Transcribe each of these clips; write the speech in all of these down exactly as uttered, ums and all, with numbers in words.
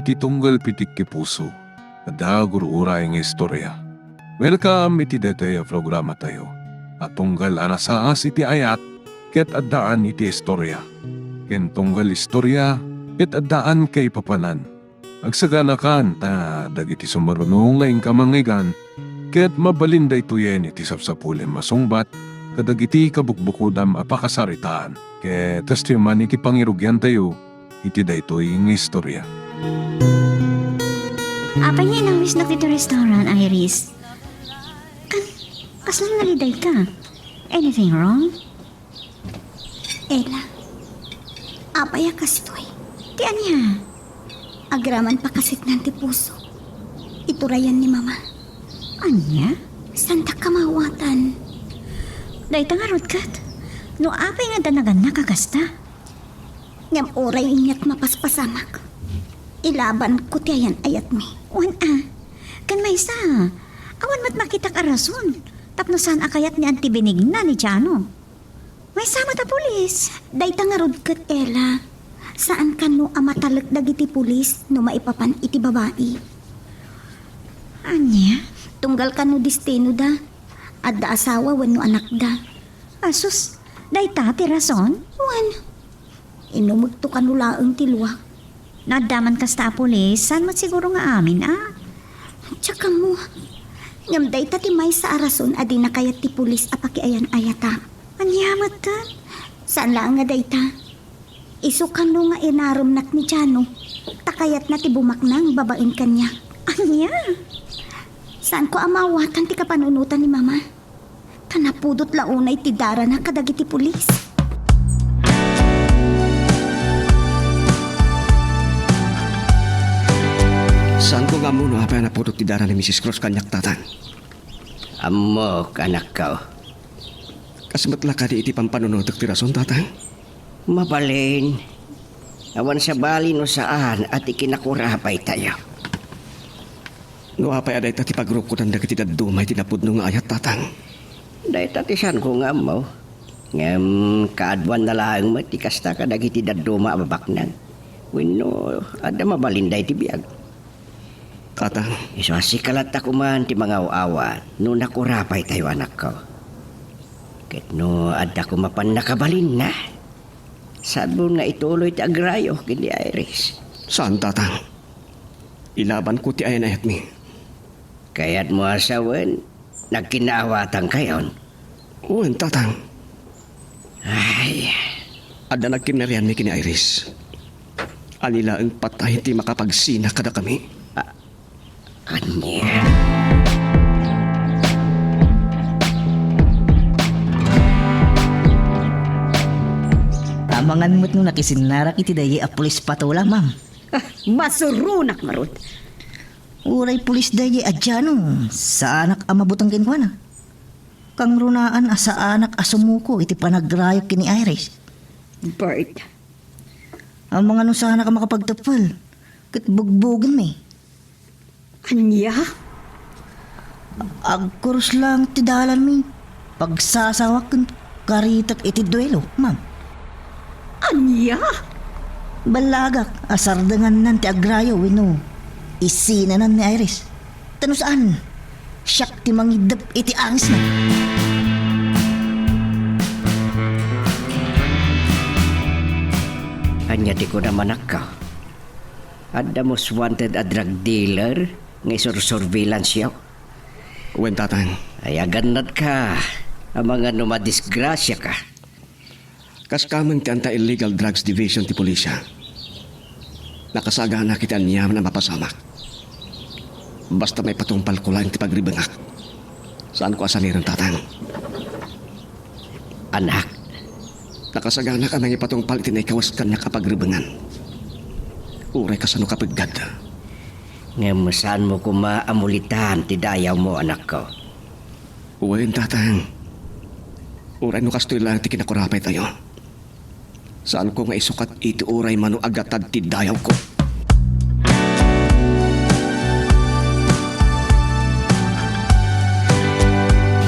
Ti tunggal pitik ti puso, adda gur-uray nga istorya. Welcome iti daytoy a programatayo a tunggal a nasaas iti ayat ket addaan iti istorya, ken tunggal istorya ket addaan kaipapanan. Agsaganakan ta dagiti sumaruno nga inka mangngeggan ket mabalin daytoyen iti sapsapulem a sungbat kadagiti kabukbukodam a pakasaritaan. Ket kastoy man iti pangirugiantayo iti daytoy nga istorya. Apay nga inawisnak ditoy restaurant, Iris? Kan, kasla nalidayka? Anything wrong? Ella, apay a kastoy? Ti ania? Agraman pakasitnan ti puso. Iturayan ni Mama. Ania? Saantak a maawatan. Dayta ngarud ket. No apay nga adda nagannak a kasta? Ngem uray inyat mapaspasamak, ilabanko ti ayan-ayatmi. Wen a, ken maysa, awan met makitak a rason tapno saan a kayat ni Auntie Benigna ni Jano. Maysa met a pulis. Dayta ngarud ket, Ella, saan kano a matalek dagiti pulis no maipapan iti babai. Ania? Tunggal kano destinoda, adda asawa wenno anakda. Asus, dayta ti rason? Wen, inumegto kano laeng ti luak. No adda man kasta a pulis, saan met siguro nga amin, a? Diak ammo. Ngem dayta ti maysa a rason a dina kayat ti pulis a pakiayan-ayatak. Ania met ket? Saan laeng nga dayta. Isu kano nga inaremnak ni Jano, ta kayatna ti bumaknang babaen kaniak. Ania? Saanko a maawatan ti kapanunotan ni Mama. Ta napudot la unay ti darana kadagiti pulis. Saanko nga ammo no apay a napudot ti dara ni Misis Cruz kaniak, Tatang. Ammok, anakko. Kas met la kadi iti pampanunotek ti rason, Tatang? Mabalin. Awan sabali no saan a ti kinakurapaytayo. No apay a dayta ti pagrukodan dagiti dadduma iti napudno nga ayat, Tatang? Dayta ti saanko nga ammo. Ngem kaaduanna laeng met ti kasta kadagiti dadduma a babaknang. Wenno, adda mabalinda iti biag. Tatang. Isu a sika latta koman ti mangaw-awat no nakurapaytayo, anakko. Ket no adda koma pannakabalinna, saanmo nga ituloy ti agrayo ken ni Iris. Saan, Tatang. Ilabanko ti ayan-ayatmi. Kayatmo a sawen, nagkinaawatankayon? Wen, Tatang. Ay. Adda nagkinnarianmi ken ni Iris. Ania laeng patay ti makapagsina kadakami. A-, ania? Amangan met no nakisinnarak iti daydi a pulis patula, ma'am. Ah, masuronak ngarud. Uray pulis daydi a Jano, saanak a mabuteng kenkuana. Kangrunaan a saanak a sumuko iti panagrayo ken ni Iris. Bert. Amangan no saanak a makapagteppel, ket bugbugenmi. Ania? Agkurus laeng ti dalanmi. Pagsasawak ken karitek iti duelo, ma'am. Ania? Ballagak a sardengannan ti agrayo wenno isinanan ni Iris. Ta no saan, siak ti mangiddep iti angisna. Ania ti kunam, anakko? Adda most wanted a drug dealer nga isursurveillance-yo? Wen, Tatang. Ay, agannadka, amangan no madisgrasiaka. Kas kameng ti Anti-Illegal Drugs Division ti Pulisya, nakasaganak iti aniaman a mapasamak. Basta maipatungpalko laeng ti pagribengak, saanko a saliren, Tatang. Anak. Nakasaganak a mangipatungpal iti naikawes kaniak a pagribengan. Uray kasano kapeggad. Ngem saanmo koma a mulitan ti dayawmo, anakko. Wen, Tatang. Uray no kastoy laeng ti kinakurapaytayo, saanko nga isukat iti uray mano a gatad ti dayawko.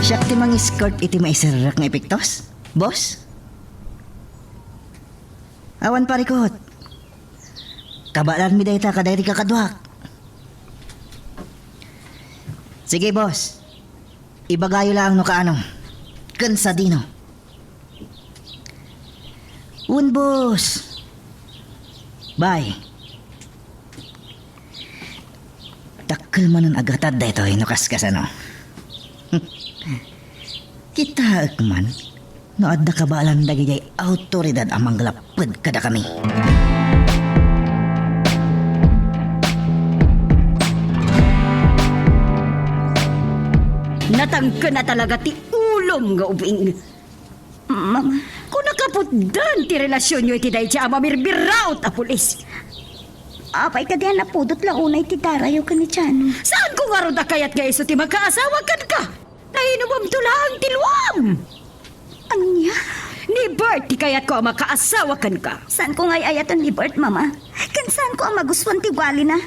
Siak ti mang-escort iti maiserrek nga epektos, boss? Awan parikut. Kabaelanmi dayta kadagiti kakaduak. Sige, boss. Ibagayo laeng no kaano. Ken sadino. Wen, boss. Bye. Dakkel manen a gatad daytoy no kaskasano. Kitaek man no adda kabaelan dagidiay awtoridad a manglapped kadakami. Natangken a talaga ti ulom nga ubing. Mama. Kung nakaputdan ti relasionyo iti daydi a mamirbiraot a pulis. Apay kadi a napudot la unay ti darayo ken ni Chano? Saanko ngarud a kayat nga isu ti makaasawa kenka? Nainumamto laeng ti luam. Ania? Ni Bert ti kayatko a makaasawa kenka. Saanko nga ay-ayaten ni Bert, Mama. Ken saanko a magustuan ti ugalina.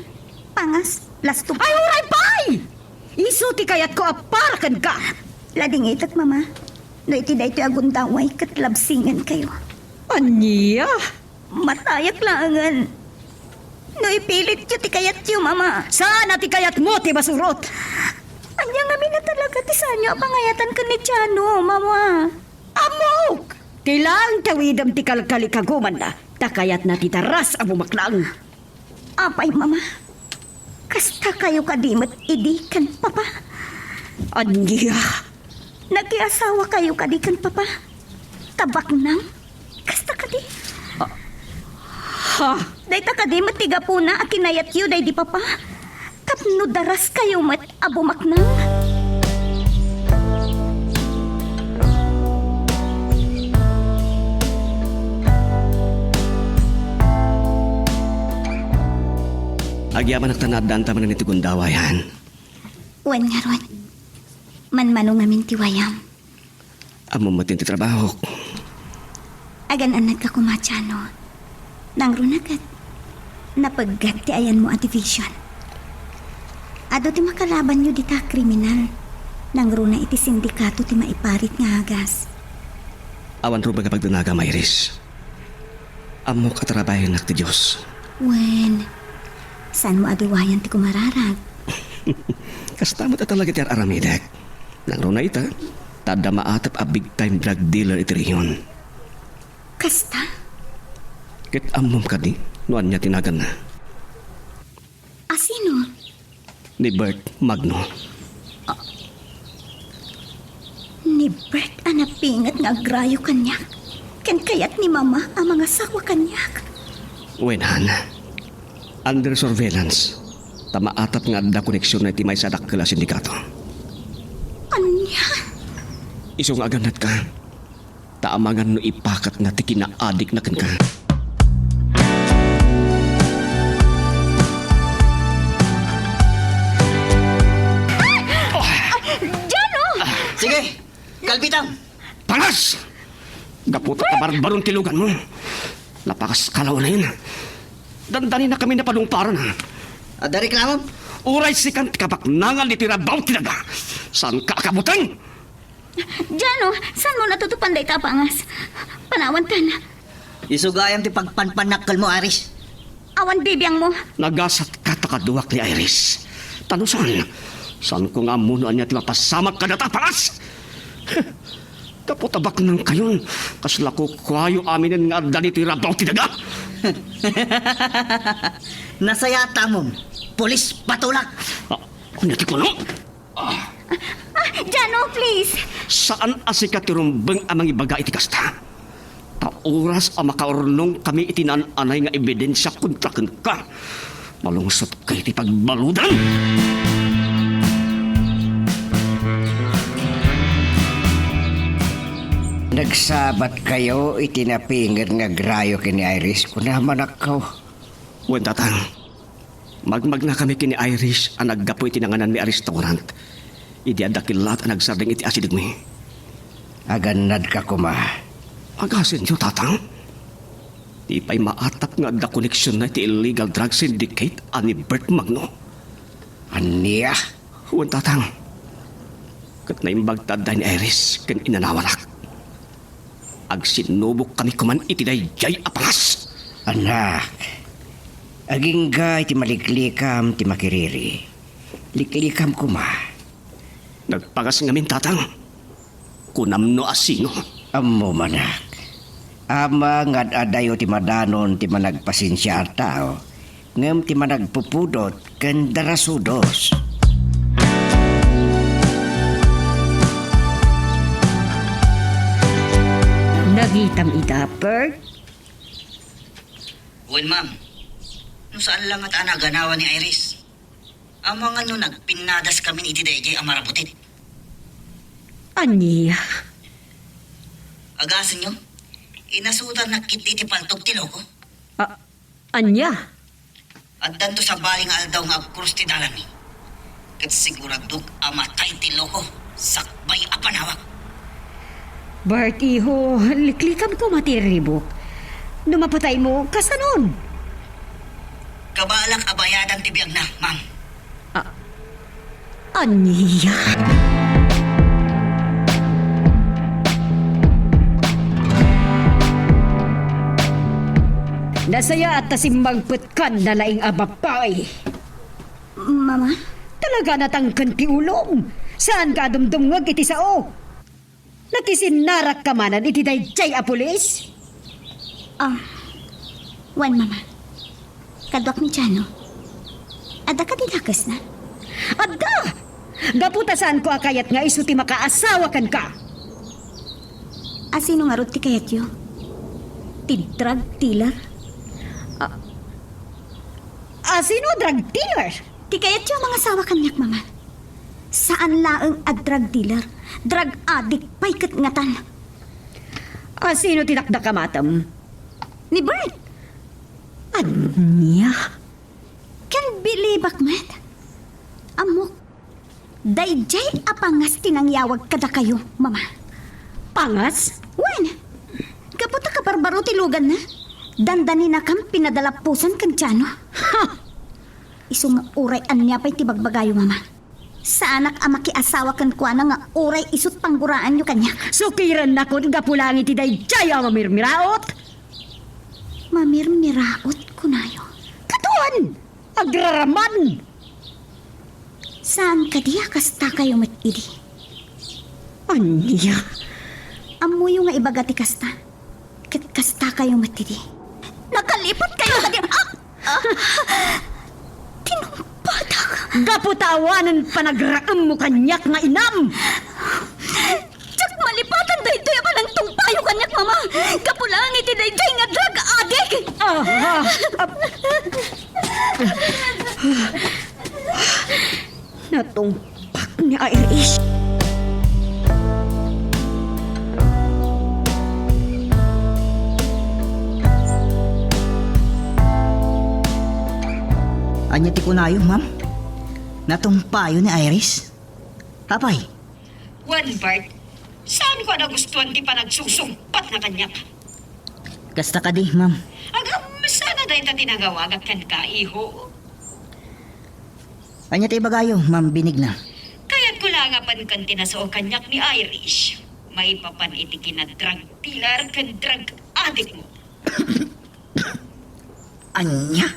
Pangas, lasto. Ay, uray pay! Isu ti kayatko a para kenka. Ladingitek, Mama. No iti daytoy a gundaway ket labsingenkayo. Ania? Matayak laengen. No ipilityo ti kayatyo, Mama. Saan a ti kayatmo ti masurot? Ania ngamin a talaga ti saanyo a pangayatan ken ni Chano, Mama? Ammok! Ti laeng tawidem ti kalkalikagumanna, ta kayatna ti daras a bumaknang. Apay, Mama? Kasta kayo kadi met idi ken Papa? Ania? Nakiasawa kayo kadi ken Papa? Ta baknang? Kasta kadi? Ah. Ha? Dayta kadi met ti gapuna a kinayatyo daydi Papa? Tapno daras kayo met a bumaknang? Agyamanak ta naaddaanta manen iti gundaway, Han. Wen ngarud, manmano ngamin ti wayam. Ammom met ti trabahok. Agan-annadka koma, Chano. Nangruna ket napeggat ti ayanmo a division. Adu ti makalabanyo dita a kriminal. Nangruna iti sindikato ti maiparit nga agas. Awan rumbeng a pagdanagam, Iris. Ammok a tarabayennak ti Dios. Wen, saanmo a duwayan ti kumararag? Kasta met a talaga ti ar-aramidek. Nangruna ita, ta adda maatep a big time drug dealer iti rehiyon. Kasta? Ket ammom kadi no ania ti naganna? A sino? Ni Bert Magno. Ni Bert a napinget nga agrayo kaniak, ken kayat ni Mama a mangasawa kaniak. Wen, Han. Under surveillance, ta maatap nga adda koneksionna iti maysa a dakkel a sindikato. Ania? Isu nga agannadka, ta amangan no ipaketna ti kinaadikna kenka. Ah! Ah! Jano! Sige, kalbitam! Pangas! Gapu ta kabarbaron ti luganmo. Napakaskalaw na yun. Dandanin na kami napadungparan, ha? Adda reklamom? Uray sikan ti kabaknangan iti rabaw ti daga. Saan ka akabuteng? Jano, saanmo natutupan dayta a pangas? Panawantan. Isu gayam ti pagpanpannakkelmo, Iris. Awan bibiangmo. Nagasatka ta kaduak ni Iris. Ta no saan, saanko nga ammo no ania ti mapasamak kadata a pangas. Gapu ta baknangkayon, kasla kukuayo aminen nga adda ditoy rabaw ti daga. Nasayatamon, pulis patulak. Ah, ania ti kuno? Ah. Ah, Jano, please! Saan a sika ti rumbeng a mangibaga iti kasta. Ta oras a makaurnongkami iti naan-anay nga ebidensia kontra kenka, malungsotka iti pagbaludan! Nagsabatkayo iti napinget nga agrayo ken ni Iris, kuna manakkaw. Wen, Tatang. Magmagnakami ken ni Iris a naggapu iti nangananmi a restaurant, idi adda kellaat a nagsardeng iti asidegmi. Agannadka koma. Agasenyo, Tatang? Di pay maatap nga adda koneksionna iti illegal drug syndicate a ni Bert Magno. Ania? Wen, Tatang. Ket naimbag ta adda ni Iris ken inanawanak. Agsinubokkami koman iti daydiay a pangas. Anak, Agingga iti maliklikam ti makiriri. Liklikam koma. Nagpangas ngamin, Tatang. Kunam no asino? Ammom, anak. Ammom nga ad-adayo ti madanon ti managpasensia a tao, ngem ti managpupudot ken darasudos. Nagitam ida, Bert? Wen, ma'am. No saan la ngata a naganawa ni Iris. Amangan no nagpinnadaskamin iti daydiay a marabutit. Ania? Agasenyo, inasudannak ketdi iti paltog ti loko. A-, ania? Addanto sabali nga aldaw nga agkurus ti dalanmi. Ket siguradok a matay ti loko sakbay a panawak. Bert, iho, liklikam koma ti iribuk. No mapataymo, kasanon? Kabalak a bayadan ti biagna, ma'am. A-, ania? Nasayaat ta simmangpetkan, nalaing a babai. Mama? Talaga natangken ti ulom. Saanka a dumdumngeg iti sao. Nakisinnarakka manen iti daydiay a pulis? Ah, wen, Mama. Kaduak ni Jano. Adda kadi dakesna? Adda! Gapu ta saanko a kayat nga isu ti makaasawa kenka. Asino ngarud ti kayatyo? Ti drug dealer? A-, asino a drug dealer? Ti kayatyo a mangasawa kaniak, Mama. Saan laeng a drug dealer, drug addict pay ket ngatan. Asino ti dakdakamatem? Ni Bert. Ania? Can believe-ak met. Ammok, daydiay a pangas ti nangyawag kadakayo, Mama. Pangas? Wen, gapu ta kabarbaro ti luganna, dandaninakam pinadalapusan ken Jano. Ha! Isu nga uray ania pay ti bagbagayo, Mama. Saanak a makiasawa kenkuana nga uray isut' pangguraanyo kaniak. Sukirennakon gapu laeng iti daydiay a mamirmiraot. Mamirmiraot, kunayo? Kaduan! Agraraman! Saan kadi a kastakayo met idi? Ania? Ammoyo nga ibaga ti kasta. Ket kastakayo met idi. Nakalipatkayo kadi. Ah! Ah! Tinumpadak. Gapu ta awanen panagraemmo kaniak nga inam. Diak malipatan daytoy a panangtungpayo kaniak, Mama. Gapu laeng iti daydiay nga drug addict. Ah, ah, ah. Natungpak ni Iris. Ania ti kunayo, ma'am? Natungpayo ni Iris? Apay? Wen, Bert, saanko a nagustuan ti panagsusungpatna kaniak. Kasta kadi, ma'am. Agam, saan a dayta ti nangawagak kenka, iho? Ania ti ibagayo, Ma'am Benigna? Kayatko la nga panken ti nasao kaniak ni Irish. Maipapan iti kina-drug dealer ken drug addict mo. Ania?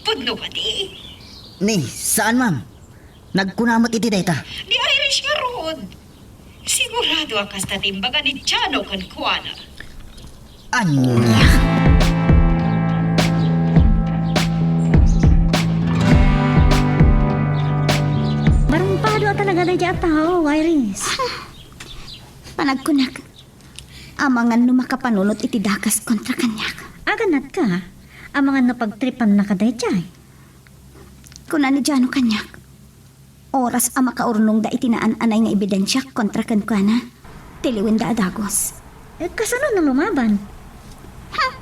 Pudno kadi? Ni, saan, ma'am? Nagkuna met iti dayta. Ni Irish ngarud. Sigurado a kasta ti imbaga ni Jano kenkuana. Ania? Barumpado a talaga daydiay a tao, Iris. Panagkunak, amangan no makapanunot iti dakes kontra kaniak. Aganatka, amangan no pagtripannaka daydiay. Kuna ni Jano kaniak, oras a makaurnongda iti naan-anay nga ebidensiak kontra kenkuana, tiliwenda a dagus. Eh, kasano no lumaban? Hmm!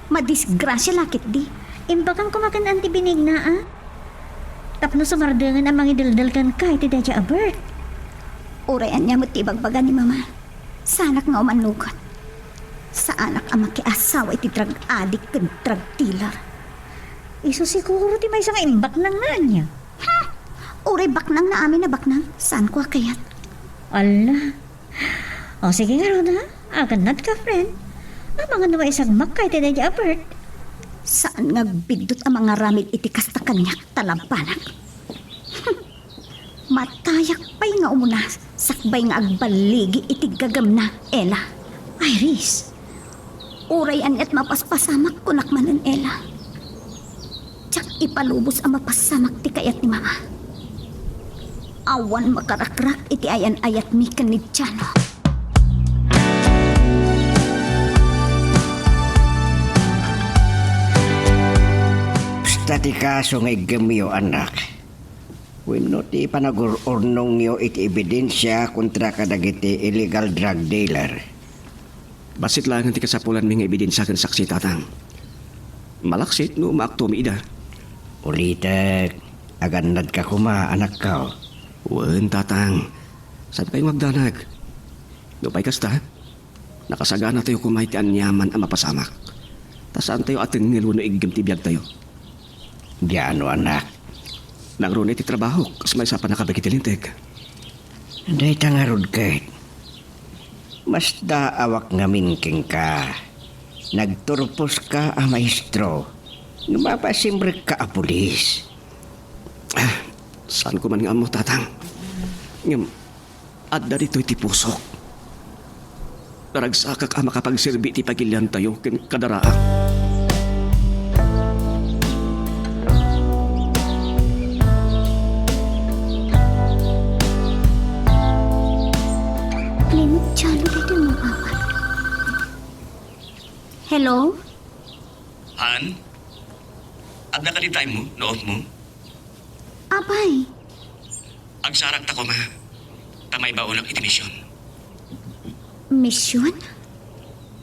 Madisgrasia la ketdi. Imbagam koma ken Auntie Benigna, a? Tapno sumardengen a mangideldel kenka iti daydiay a Bert. Uray ania met ti ibagbaga ni Mama, saanak nga umannugot. Saanak a makiasawa iti drug addict ken drug dealer. Isu siguro ti maysa nga imbaknang nga ania. Hmm! Uray baknang na amin a baknang, saanko a kayat. Ala. O, sige ngarud, ha? Agannadka, friend. Amangan no maisagmakka iti daydiay a Bert. Saan nga agbiddut a mangaramid iti kasta kaniak ta labbanak. Matayak pay nga umuna sakbay nga agballigi iti gagamna, Ella. Iris, uray aniat mapaspasamak kunak manen, Ella. Diak ipalubos a mapasamak ti kayat ni Mama. Awan makarakrak iti ayan-ayatmi ken ni Jano. Kasta ti kaso nga iggemyo, anak. Wenno ti panagur-urnongyo iti ebidensia kontra kadagiti illegal drug dealer? Bassit laengen ti kasapulanmi nga ebidensia ken saksi, Tatang. Malaksid no maaktomi ida. Ulitek, agannadka koma, anakko. Wen, Tatang. Saan kayo nga agdanag? Nupay kasta, nakasaganatayo koma iti aniaman a mapasamak. Ta saantayo a tengngel wenno iggem ti biagtayo. Diano, anak? Nangruna iti trabahok, kas maysa a pannakabek iti Linteg. Dayta ngarud ket, masdaawak ngamin kenka. Nagturposka a maestro, no mapasimrekka a pulis. Ah, saanko man nga ammo, Tatang. Ngem, adda ditoy ti pusok. Naragsakak a makapagserbi iti pagiliantayo ken kadaraak. Limit siya, ano daytoy, Mama? Hello? Han? Adda kadi time mo no off mo? Apay? Agsarakta koma, ta maibaonak iti mision. Mision?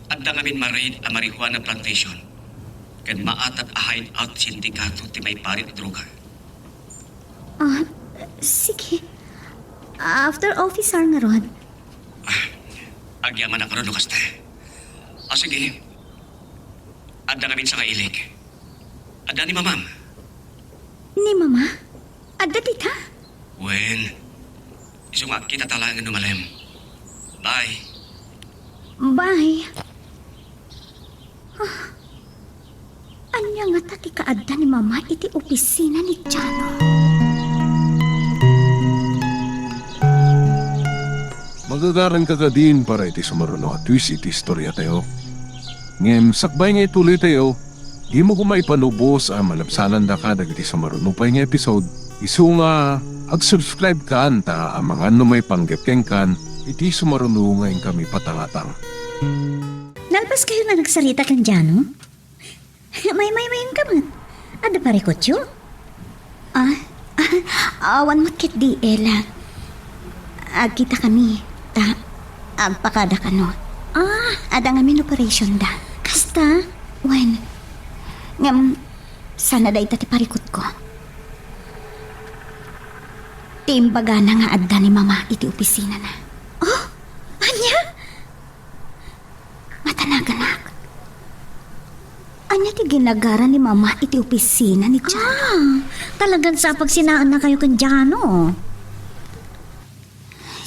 Adda ngamin ma-raid a marijuana plantation ken maatad a hideout sindikato ti maiparit a droga. Ah, sige. After office hour ngarud. Ah, agyamanak ngarud no kasta. Ah, sige. Adda ngamin sangailig. Adda ni Mamam. Ni Mama? Adda dita? Wen, isu nga agkitata laengen no malem. Bye. Bye. Ah, ania ngata ti kaadda ni Mama iti opisina ni Jano? Magagaranka kadin para iti sumaruno a twist iti istoriatayo. Ngem sakbay nga ituloytayo, dimo koma ipalubos a malabsanandaka dagiti sumaruno pay nga episode, isu nga ag-subscribe kan ta amangan no maipanggep kenkan iti sumaruno nga inkami patangatang. Nalpaskayo nga nagsarita ken Jano? Maymaymayenka met. Adda parikutyo? Ah, ah, awan met ketdi, Ella. Agkitakami, ta agpakada kano. Ah, adda ngamin operationda. Kasta? Wen, ngem, saan a dayta ti parikutko? Ti imbagana nga adda ni Mama iti opisinana. Oh, ania? Matanaganak. Ania ti ginagara ni Mama iti opisina ni Jano? Ah, talagan sa pagsinaannakayo ken Jano.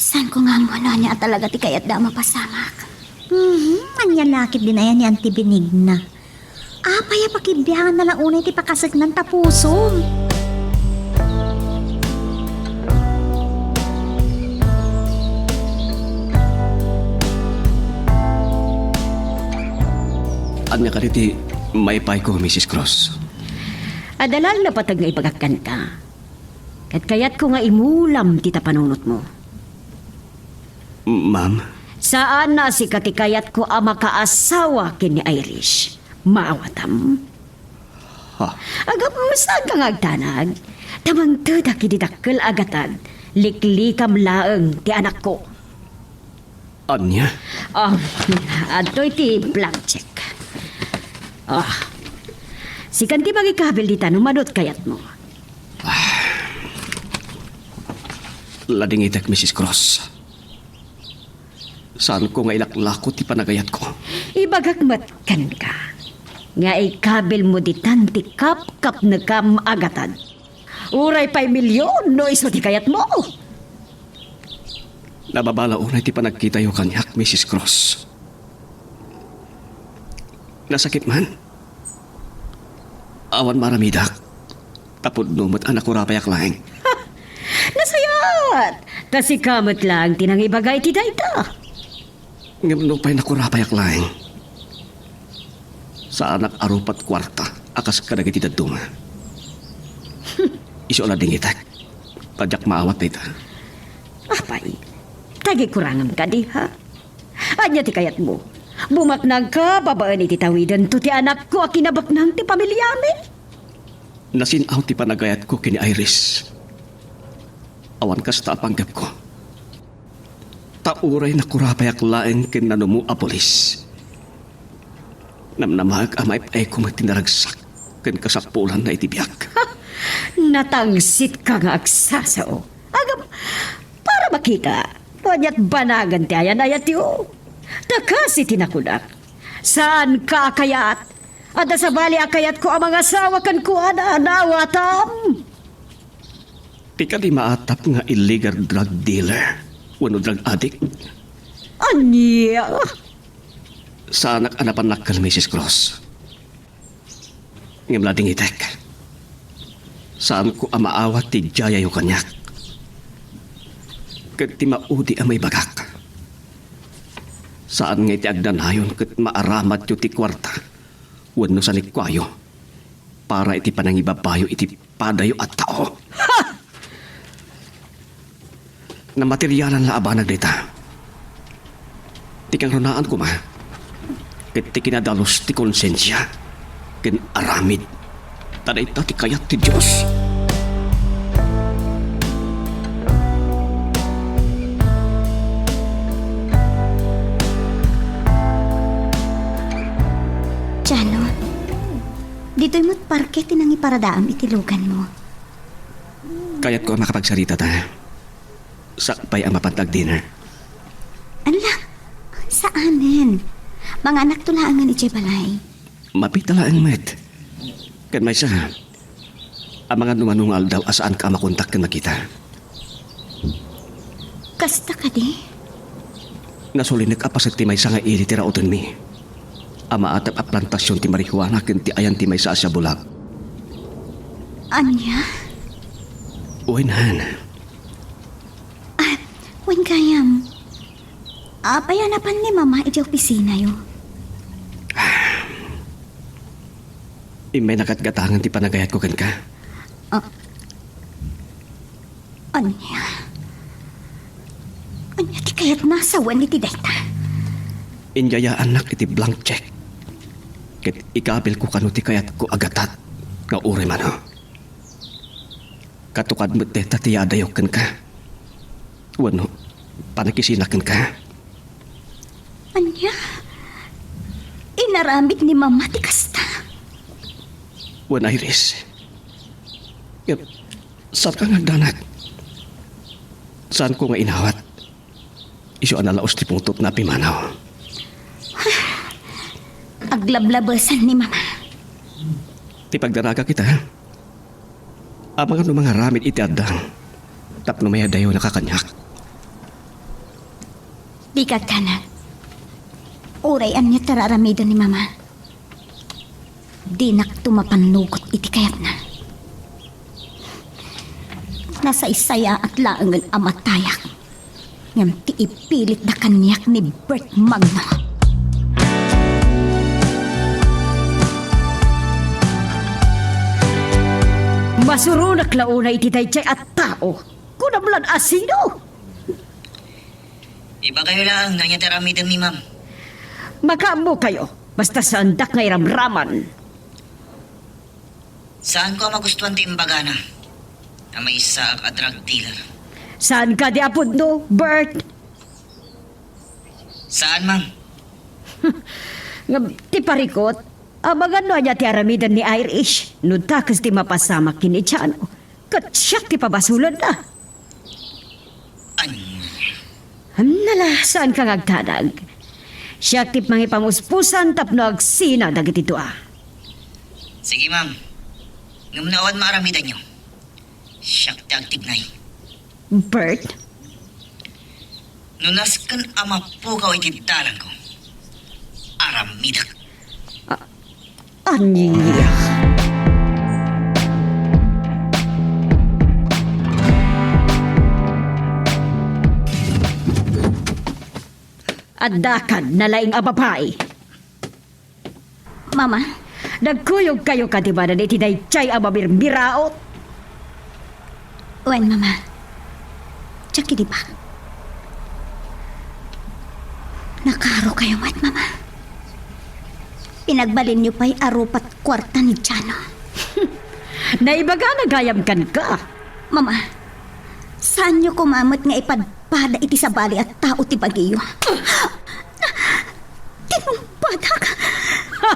Saanko nga ammo no ania a talaga ti kayatda a mapasamak. Mhm, ania la ketdin aya ni Auntie Benigna? Apay a pakibianganna la unay ti pakaseknan ta pusom? Ania kadi ti maipayko, Missus Cross? Adda laeng a pateg nga ibagak kenka. Ket kayatko nga imulam ti ta panunotmo. Ma'am? Saan a sika ti kayatko a makaasawa ken ni Irish. Maawatam? Ha? Agam, saanka nga agdanag? Ta mangtedak idi dakkel a gatad, liklikam laeng ti anakko. Ania? Ah, adtoy ti blank check. Ah, sikan ti mangikabil dita no mano ti kayatmo. Ladingitek, Missus Cross. Saanko nga ilaklako ti panagayatko. Ibagak met kenka nga ikabilmo ditan ti kapkapnekam a gatad. Uray pay milyon no isu ti kayatmo. Nababala unay ti panagkitayo kaniak, Missus Cross. Nasakit man. Awan maaramidak. Ta pudno met a nakurapayak laeng. Nasayaat! Ta sika met laeng ti nangibaga iti dayta. Ngem nupay nakurapayak laeng, saanak a rupat kuarta a kas kadagiti dadduma. Isu a nadingitek. Ta diak maawat dayta. Apay, tagikurangem kadi, ha? Ania ti kayatmo? Bumaknangka babaen iti tawidento ti anakko a kinabaknang ti pamiliami? Nasin-aw ti panagayatko ken ni Iris. Awan kasta a panggepko. Ta uray nakurapayak laeng ken nanumo a pulis, namnamaek a maip-ayko met ti naragsak ken kasapulanna iti biag. Natangsitka nga agsasao. Agam, para makita, no aniat banagan ti ayan-ayatyo. Ta kas iti nakunak, saanka a kayat. Adda sabali a kayatko a mangasawa kenkuana, naawatam. Ti kadi maatap nga illegal drug dealer wenno drug addict? Ania? Saanak a napannakkel, Missus Cross. Ngem nadingitek. Saanko a maawat ti diayayo kaniak. Ket ti maudi a maibagak, saan nga iti agnanayon ket maaramatyo ti kuarta wenno sanikuayo para iti panangibabayo iti padayo a tao. Ha! Namaterialan la a banag dayta. Ti kangrunaan koma, ket ti kinadalus ti konsensia ken aramid. Ta dayta ti kayat ti Dios. Jano, ditoy met parke ti nangiparadaam iti luganmo. Kayatko a makapagsarita ta. Sakbay a mapantag dinner. Ala, saanen. Manganakto laengen idiay balay. Mapita laeng met. Ken maysa, amangan no mano nga aldaw a saanka a makontak ken makita. Kasta kadi? Nasulinek a paset ti maysa nga ili ti raotenmi a maatep a plantasion ti marijuana ken ti ayan ti maysa a siabulag. Ania? Wen, han. Ah, wen gayam. Apay a napan ni Mama idiay opisinayo? Immay nagatgatangan ti panagayatko kenka. Ah. Ania? Ania ti kayatna a sawen iti dayta? Inyayaannak iti blank check. Ket ikabilko kano ti kayatko a gatat nga uray mano. Katukad met dayta ti yaadayok kenka. Wenno, panagkisina kenka. Ania? Inaramid ni Mama ti kasta? Wen, Iris. Ngem, saanka nga agdanag? Saanko nga inawat? Isu a nalaos ti pungtotna a pimanaw. Aglablabesan ni Mama. Ti pagdaraga kita, ha? Amangan no mangaramid iti addang tapno mayadayawnaka kaniak. Dika agdanag. Uray ania ti ar-aramiden ni Mama, dinakto mapannugot iti kayatna. Nasaysayaat laengen a matayak. Ngem ti ipilitda kaniak ni Bert Magno. Masuronak la unay iti daydiay a tao. Kunam lan a sino? Ibagayo laeng no ania ti aramiden ni Ma'am. Makaammokayo, basta saandak nga iramraman. Saanko a magustuan ti imbagana a maysaak a drug dealer. Saan kadi a pudno, Bert? Saan, ma'am. Ngem ti parikut, amangan no ania ti aramiden ni Irish, no dakes ti mapasamak ken ni Jano, ket siak ti pabasolenna. Ania? Ania la, saanka nga agdanag. Siak ti mangipamuspusan tapno agsina dagiti dua. Sige, ma'am. Ngem no awan maaramidanyo, siak ti agtignay. Bert? No nasken a mapukaw iti dalanko, aramidek. A-, ania? Addakan nalaing a babai. Mama. Nagkuyogkayo kadi manen iti daydiay a mamirmiraot? Wen, Mama. Diak idi ba? Nakarukayo met, Mama. Pinagbalinyo pay a rupa't kuarta ni Jano. Naibagana gayam kenka. Mama, saanyo koma met nga ipadpada iti sabali a tao ti bagiyo. Tinungpadak. Ha!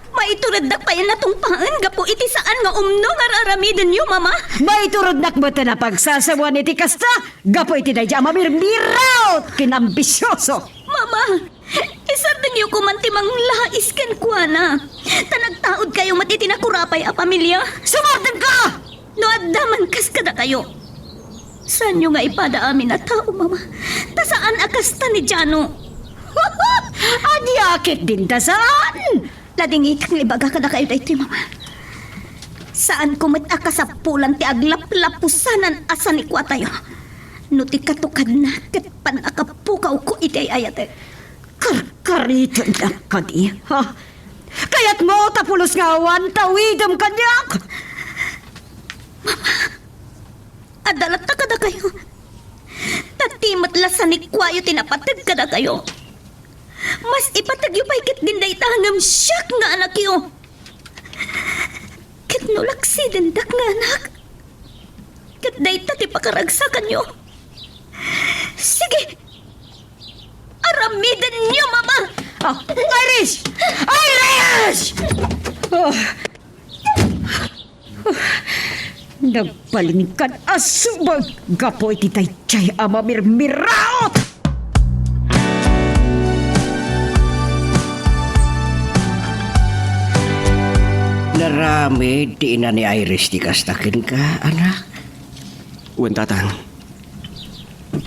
Maitureddak pay a natungpaen gapu iti saan nga umno nga ar-aramidenyo, Mama. Maiturednak met a pagsasawen iti kasta gapu iti daydiay a mamirmiraot ken ambisioso. Mama, isardengyo koman ti manglais kenkuana. Ta nagtaudkayo met iti nakurapay a pamilia. Sumardengka! No adda man kas kadakayo, saanyo nga ipada amin a tao, Mama. Ta saan a kasta ni Jano. Ania ketdin ta saan? Nadingitak nga ibaga kadakayo daytoy, Mama. Saanko met a kasapulan ti aglaplapusanan a sanikuatayo. No ti katukadna ket pannakapukawko iti ay-ayatek. Karkaritendak kadi, ha? Kayatmo ta pulos nga awan tawidem kaniak? Adda latta kadakayo. Ta ti met la sanikuayo ti napateg kadakayo. Mas ipategyo pay ketdin dayta ngem siak nga anakyo. Ket no laksidendak nga anak, ket dayta ti pakaragsakanyo. Sige, aramidenyo, Mama! Ah, Iris! Iris! Ah. Nagbalin kad a subag gapu iti daydiay a mamirmiraot! Naaramid ti ina ni Iris ti kasta kenka, anak? Wen, Tatang.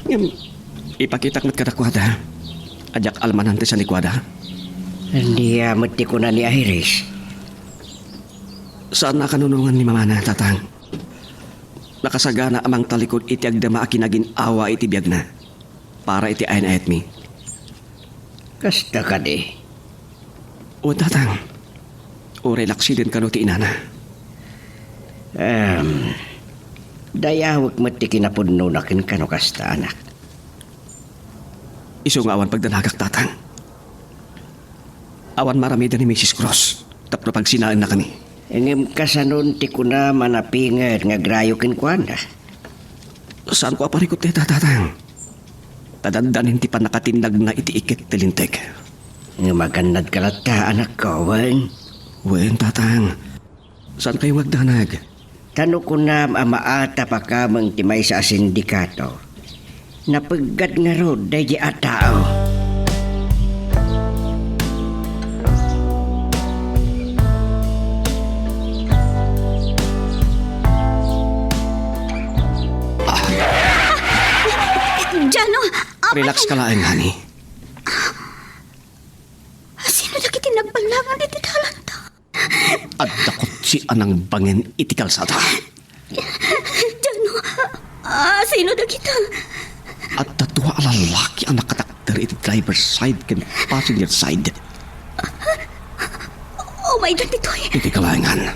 Ngem, ipakitak met kadakuada a diak almanan ti sanikuada. Ania met ti kuna ni Iris? Saan a kanunongan ni mamana, Tatang. Nakasagana a mangtalikod iti agdama a kinagin-awa iti biagna para iti ayan-ayatmi. Kasta kadi? O, Tatang. Uray laksiden kano ti inana. Em, dayawek met ti kinapudnona kenka no kasta, anak. Isu nga awan pagdanagak, Tatang. Awan maaramiden ni Misis Cruz tapno pagsinaennakami. Ngem kasanon ti kunam a napinged nga agrayo kenkuana? Saanko a parikut dayta, Tatang. Ta dandanin ti pannakatinnagna iti iket ti Linteg. Ngem agannadka latta, anakko, wen? Wen, Tatang. Saankayo nga agdanag? Ta no kunam a maatap a kameng ti maysa a sindikato, napeggat ngarud daydi a tao. Jano, apay. Relax ka laeng, honey. Sino dagiti nagballangan iti dalanta? Adda kotse a nangbangen iti kalsada. Jano, ah, sino dagita? Adda dua a lalaki a nakatakder iti driver's side ken passenger side. Oh my God, ditoy. Iti kalaengan,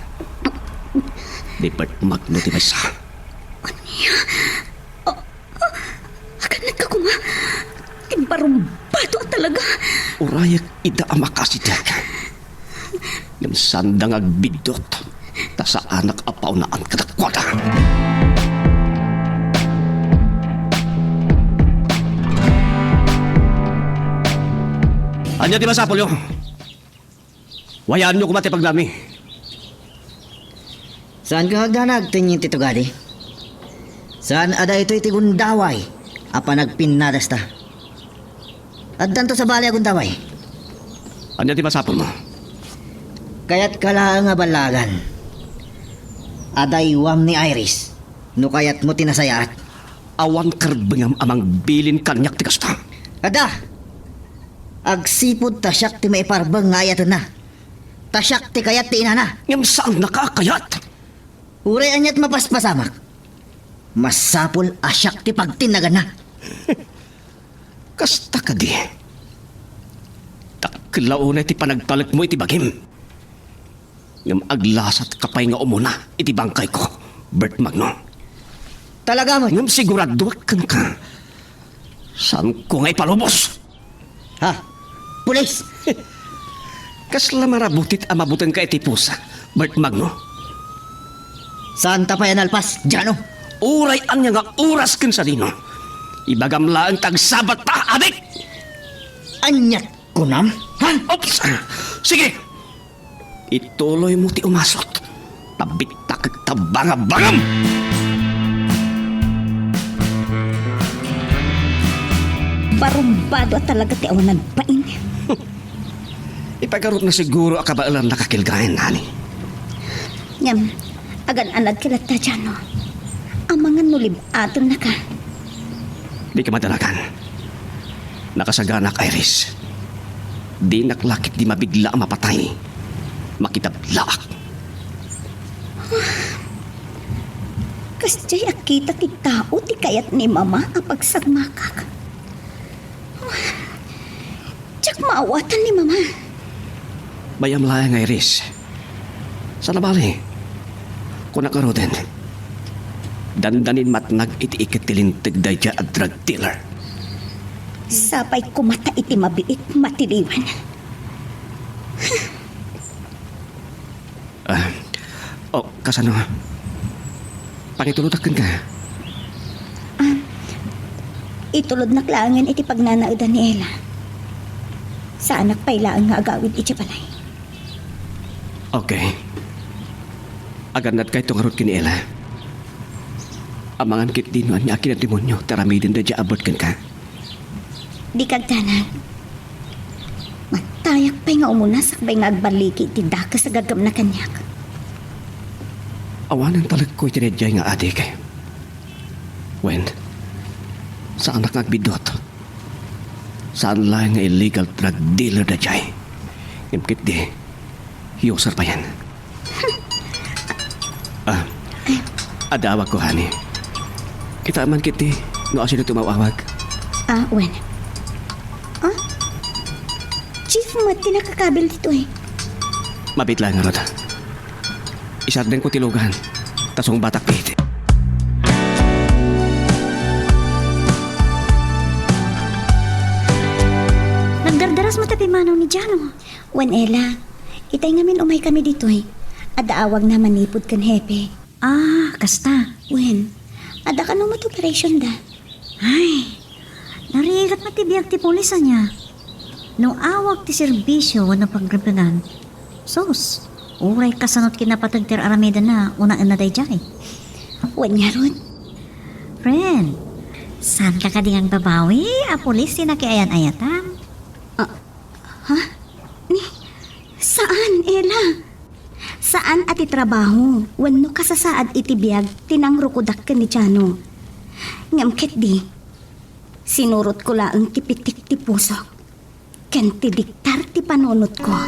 ni Bert Magno ti maysa. Ania? Oh, Agannadka koma. Imbarumbato a talaga. Urayek ida a makaasideg. Ngem saanda nga agbiddut, ta saanak a paunaan kadakuada. Ania ti masapulyo? Wayaanyo koma ti pagnami. Saanka nga agdanag, Tenyente Tugadi? Saan a daytoy ti gundaway a panagpinnadasta? Addanto sabali a gundaway. Ania ti masapulmo? Kayatka laeng a ballagan a daywam ni Iris no kayatmo ti nasayaat. Awan karbengam a mangbilin kaniak ti kasta. Adda! Agsipud ta siak ti maiparbeng nga ayatenna. Ta siak ti kayat ti inana. Ngem saannaka a kayat. Uray ania't mapaspasamak, masapul a siak ti pagtinnaganna. Kasta kadi, Dakkel la unay ti panagtalekmo iti bagim. Ngem aglasatka pay nga umuna iti bangkayko, Bert Magno. Talaga met? Ngem siguradoak kenka, saanko nga ipalubos. Ha? Pulis! Kasla marabutit a mabutenka iti pusa, Bert Magno? Saanta pay a nalpas, Jano? Uray ania nga oras ken sadino, ibagam laeng ta agsabatta, adik! Aniat kunam? Ha? Oops! Sige! Ituloymo ti umasut. Tabittak ta bangabangam! Barumbado a talaga ti awan nagbain. Ipagarutna siguro a kabaelanna kakilgaen, honey. Ngem, agan-anadka latta, Jano. Amangan no lib-atennaka. Dika madanagan. Nakasaganak, Iris. Dinak la ketdi mabigla a mapatay. Makitablaak. Kasdiay a kita ti tao ti kayat ni Mama a pagsagmakak. Diak maawatan ni Mama. Bay-am laeng, Iris. Sana bali, kunak ngaruden, dandanin matnag iti iket ti linteg daydiay a drug dealer. Sapay koma ta iti mabiit matiliwan. Ah, oh, kasano? Pangitulodak kenka. Ah, itulodnak laengen iti pagnanaedan ni Ella. Saanak pay laeng nga agawid iti balay. Okay. Agannadkayto ngarud ken ni Ella. Amangan ketdi no ania a kinademonio ti aramiden daydiay a Bert kenka. Dika agdanag. Matayak pay nga umuna sakbay nga agballigi iti dakes a gagamna kaniak. Awanen talekko iti daydiay nga adik. Wen, saanak nga agbiddut. Saan laeng nga illegal drug dealer daydiay. Ngem ketdi, user payen. Ah, adda awagko, honey. Kitaem man ketdi no asino ti umaw-awag. Ah, wen. Ah? Chief met ti nakakabil ditoy. Mabiit laeng ngarud. Isardengko ti lugan, ta sungbatak pay. Nagdardaras met ti pimanaw ni Jano. Wen, Ella, itay ngamin umaykami ditoy. Adda awagna manipud ken hepe. Ah, kasta. Wen, adda kano met operationda. Ay, narigat met ti biag ti pulis ania. No awag ti serbisio wenno pagripengan, sus, uray kasano ti kinapateg ti ar-aramidenna, unaenna daydiay. Wen ngarud. Friend, saanka kadi nga agbabawi a pulis ti nakiayan-ayatam? Ah, ha? Ni, saan, Ella? Saan a ti trabaho wenno kasasaad iti biag ti nangrukodak ken ni Jano. Ngem ketdi, sinurotko laeng ti pitik ti pusok ken ti diktar ti panunotko.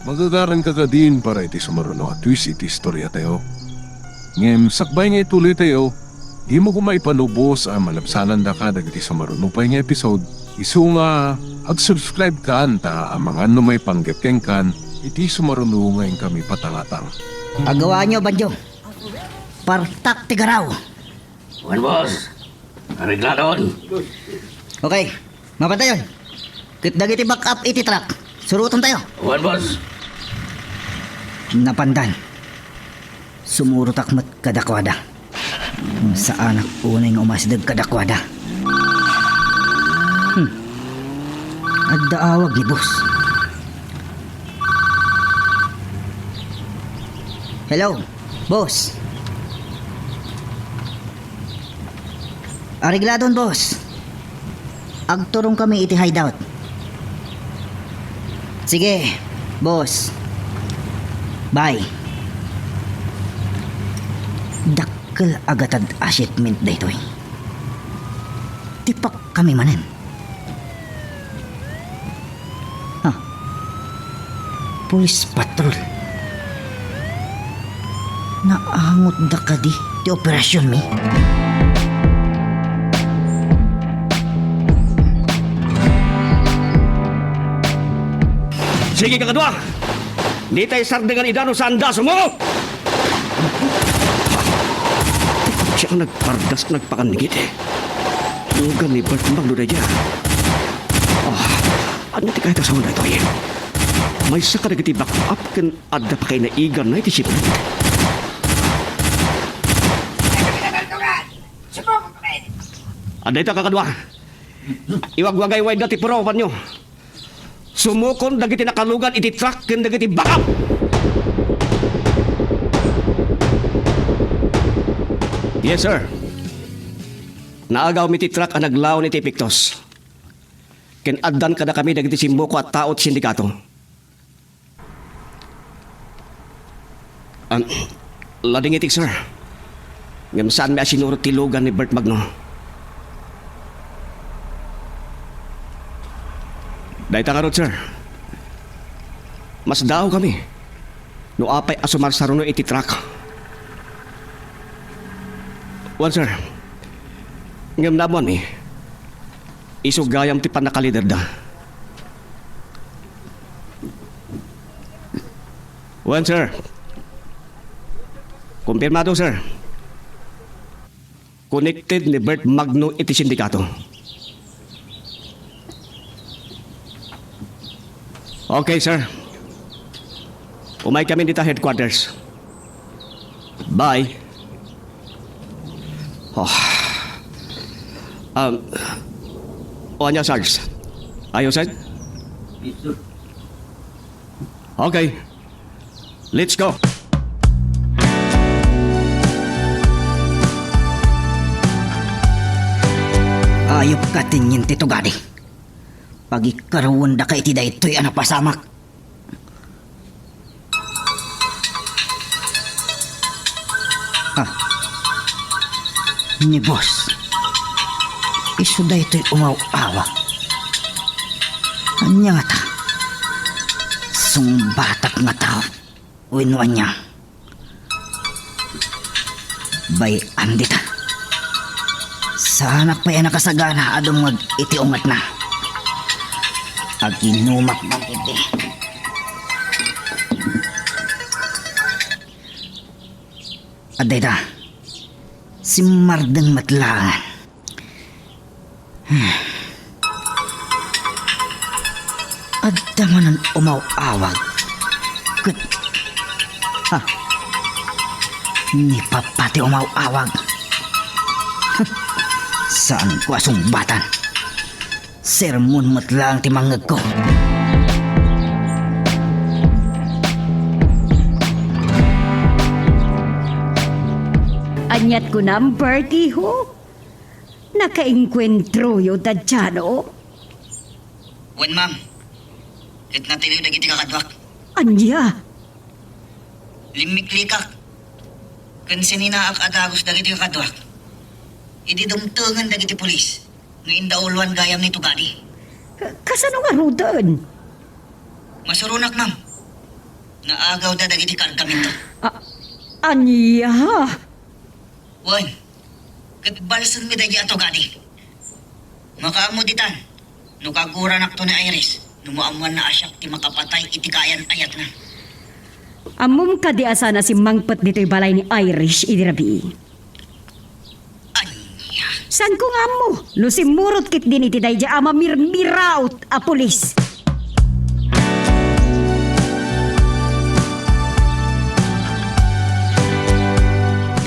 Magagaranka kadin para iti sumaruno a twist iti istoriatayo. Ngem sakbay nga ituloytayo, dimo koma ipalubos a malabsanandaka dagiti sumaruno pay nga episode, isu nga ag-subscribe kan ta amangan no maipanggep kenkan iti sumaruno nga inkami patangatang. Agawaanyo, bandio. Partak ti garaw. Wen, boss. Arigladon. Okay, mapadayon. Ket dagiti backup iti truck, surotantayo. Wen, boss. Napandan. Sumurotak met kadakuada. Saanak unay nga umasideg kadakuada. Hmm. Adda awag ni boss. Hello, boss. Arigladon, boss. Agturongkami iti hideout. Sige, boss. Bye. Dakkel a gatad a shipment daytoy. Tipakkami manen. Ha? Police patrol. Naangotda kadi ti operasionmi? Sige, kakadua! Ditay sardengan ida no saanda a sumuko! Siya ang nagpardas, nagpakannigit. Lugan ni Bert Magno daydiay. Ah, ania ti kayat a sawen daytoy? Maysa kadagiti backup ken adda pakainaiganna iti shipment. Adda ita, kakadua. Iwagwagayda ti pruebanyo. Sumukon dagiti nakalugan iti truck ken dagiti backup! Yes, sir. Naagawmi ti truck a naglaon iti Pictos. Ken addan kadakami dagiti simmuko a tao ti sindikato. Am, ladingitik, sir. Ngem saanmi a sinurot ti lugan ni Bert Magno. Dayta ngarud, sir. Masdaawkami no apay a sumarsaruno iti truck. Wen, sir. Ngem naammoanmi, isu gayam ti pannakaliderda. Wen, sir. Kumpirmado, sir. Connected ni Bert Magno iti sindikato. Okay, sir. Umaykami dita headquarters. Bye. Oh. Um, o ania, Sarge? Ayos, sir? Yes, sir. Okay. Let's go. Ayupka ti ngin ti tugadi. Pagikaruendaka iti daytoy a napasamak. Ah. Ni boss. Isu daytoy umaw-awag. Ania ngata? Sungbatak nga tao wenno ania? Bay-an dita. Saanak pay a nakasagana a dumngeg iti ungetna. Aginumak man iti. Adda ita. Simmardeng met laeng. Adda manen umaw-awag. Ket, ha? Ni Papa ti umaw-awag. Saanko a sungbatan. Sermon met laeng ti mangngegko. Aniat kunam, Bert, iho? Nakaengkuentroyo da Jano? Wen, ma'am. Ket natiliw dagiti kakaduak. Ania? Limmiklikak. Ken sininaak a dagus dagiti kakaduak. Idi dumtengen dagiti pulis nga indauloan gayam ni tugadi. Ka-, kasano ngaruden? Masuronak, ma'am. Naagawda dagiti kargamento. A-, ania? Wen, ket balsenmi daydi a tugadi. Makaammo ditan, no kaguranakto ni Iris, no maammoanna a siak ti makapatay iti kaayan-ayatna. Ammom kadi a saan a simmangpet ditoy balay ni Iris idi rabii? Ania? Saanko nga ammo, no simmurot ketdin iti daydi a mamirmiraot a pulis.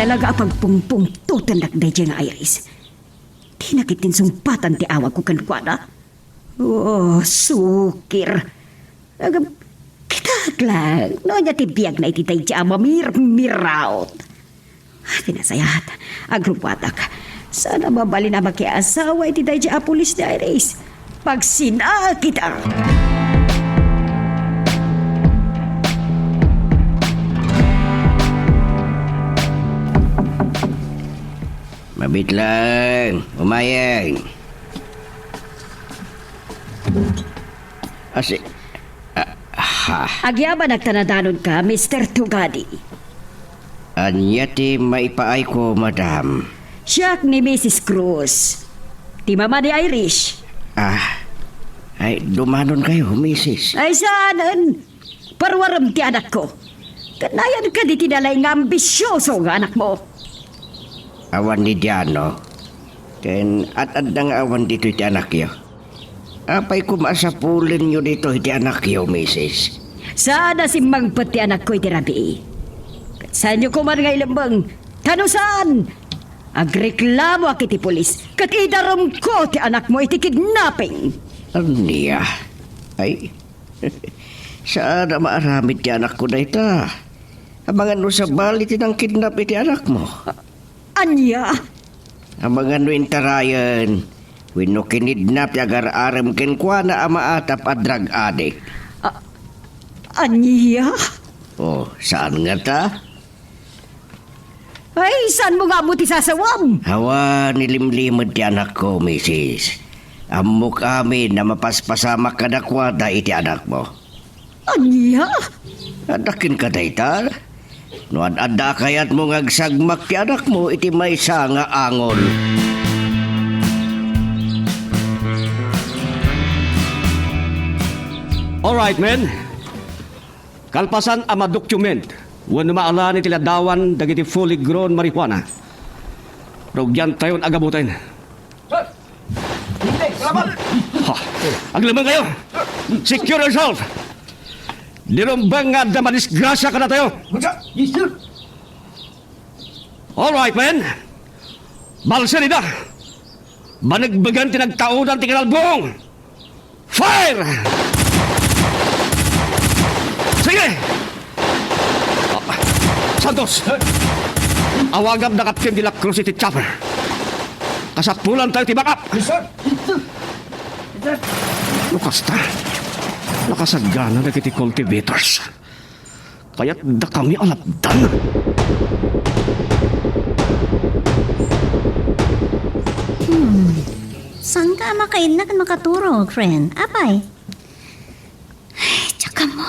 Talaga a pagpungpungtotennak daydiay nga Iris. Dina ketdin sungbatan ti awagko kenkuana. Oh, sukir. Agam, kitaek laeng, no ania ti biagna iti daydi a mamirmiraot. Ah, ti nasayaat, agrubbuatak. Saan a mabalin a makiasawa iti daydi a pulis ni Iris. Pagsinaak ita. Mabiit laeng, umayeg. Asi-, ah, ha. Agyamanak ta nadanonka, Mister Tugadi. Ania ti maipaayko, madam? Siak ni Missus Cruz, ti mama ni Irish. Ah, Ay, dumanonkayo, misis. Ay, saanen? Paruarem ti anakko. Kanayan kadi ti nalay nga ambisioso nga anakmo. Awan ni Diano. Ken ad-adda nga awan ditoy ti anakyo. Apay koma a sapulenyo ditoy ti anakyo, misis? Saan a simmangpet ti anakko iti rabii. Ket saanyo koman nga ilemmeng, ta no saan, agreklamoak iti pulis, ket idarumko ti anakmo iti kidnapping. Ania? Ay, saan a maaramid ti anakko dayta. Amangan no sabali ti nangkidnap iti anakmo. Ania? Amangan no intarayen wenno kinidnap ti agar-arem kenkuana a maatap a drug addict. A-, ania? Oh, saan ngata? Ay, saanmo nga ammo ti sasawam? Awan, ilimlimed ti anakko, misis. Ammok amin a mapaspasamak kadakuada iti anakmo. Ania? Adda kenka dayta? No ad-adda a kayatmo nga agsagmak ti anakmo iti maysa nga angol. All right, men. Kalpasan a ma-document wenno maalan iti ladawan dagiti fully grown marijuana, rugiantayon a gaboten. Sir! Hindi! Salamat! Ha! Aglemeng kayo! Secure yourself! Di rumbeng nga adda madisgrasya kadatayo! Yes, sir! All right, men! Balsen ida! Banegbegen ti nagtaudan ti kinalbong! Fire! Sige! Santos! Awagam da Captain de la Cruz iti chopper. Kasapulan tayo ti backup! Yes, sir! No kasta, nakasagana dagiti cultivators. Kayatda kami a lapdan. Hmm. Saan ka a makainna ken makaturog, friend? Apay? Ay, tsaka mo.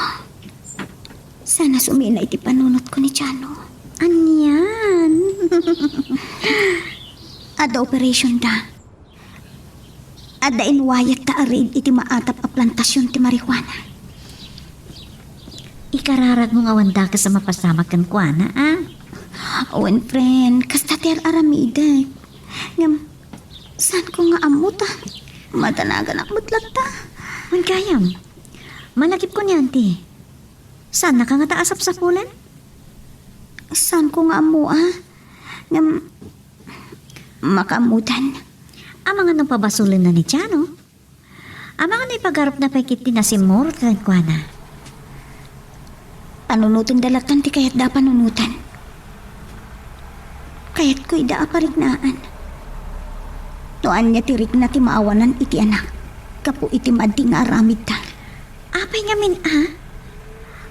Sana sumina iti panunot ko ni Chano. Anian? Adda operation da. Adda inwayat ta a raid iti maatap a plantasion ti marijuana. Ikararag mo nga awan dakes a mapasamak kenkuana, a? Wen, friend, kasta ti ar-aramidek. Ngem, saan ko nga ammo ta? Madanaganak met latta. Wen gayam, malagipko ni Auntie. Saan naka ngata a sapsapulen? Saan ko nga ammo, a? Ngem, makaammodan. Amangan no pabasolenna ni Chano? Amangan no ipagarupna pay ketdi a simmurot kenkuana? Panunoten da lattan ti kayatda a panunoten. Kayatko ida a pariknaan. No ania ti rikna ti maawanan iti anak, gapu iti maddi nga aramidda. Apay ngamin a?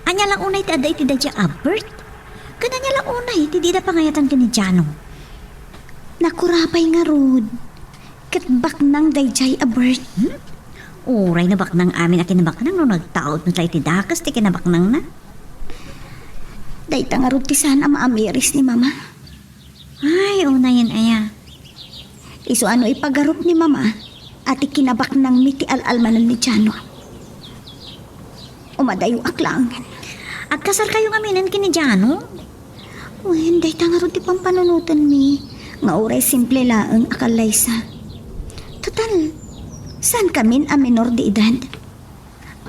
Ania la unay ti adda iti daydiay a Bert? Ken ania la unay ti dida pangayatan ken ni Jano? Nakurapay ngarud. Ket baknang daydiay a Bert. Hmm? Uray no baknang amin a kinabaknang no nagtaud met la iti dakes ti kinabaknangna. Dayta ngarud ti saan a maamiris ni Mama. Ay, unayen aya. Isu a no ipagarup ni Mama a ti kinabaknangmi ti al-almanen ni Jano. Umadayoak laengen. Agkasarkayo ngaminen ken ni Jano? Wen, dayta ngarud ti pampanunotenmi, nga uray simple laeng a kallaysa. Total, saankamin a menor de edad.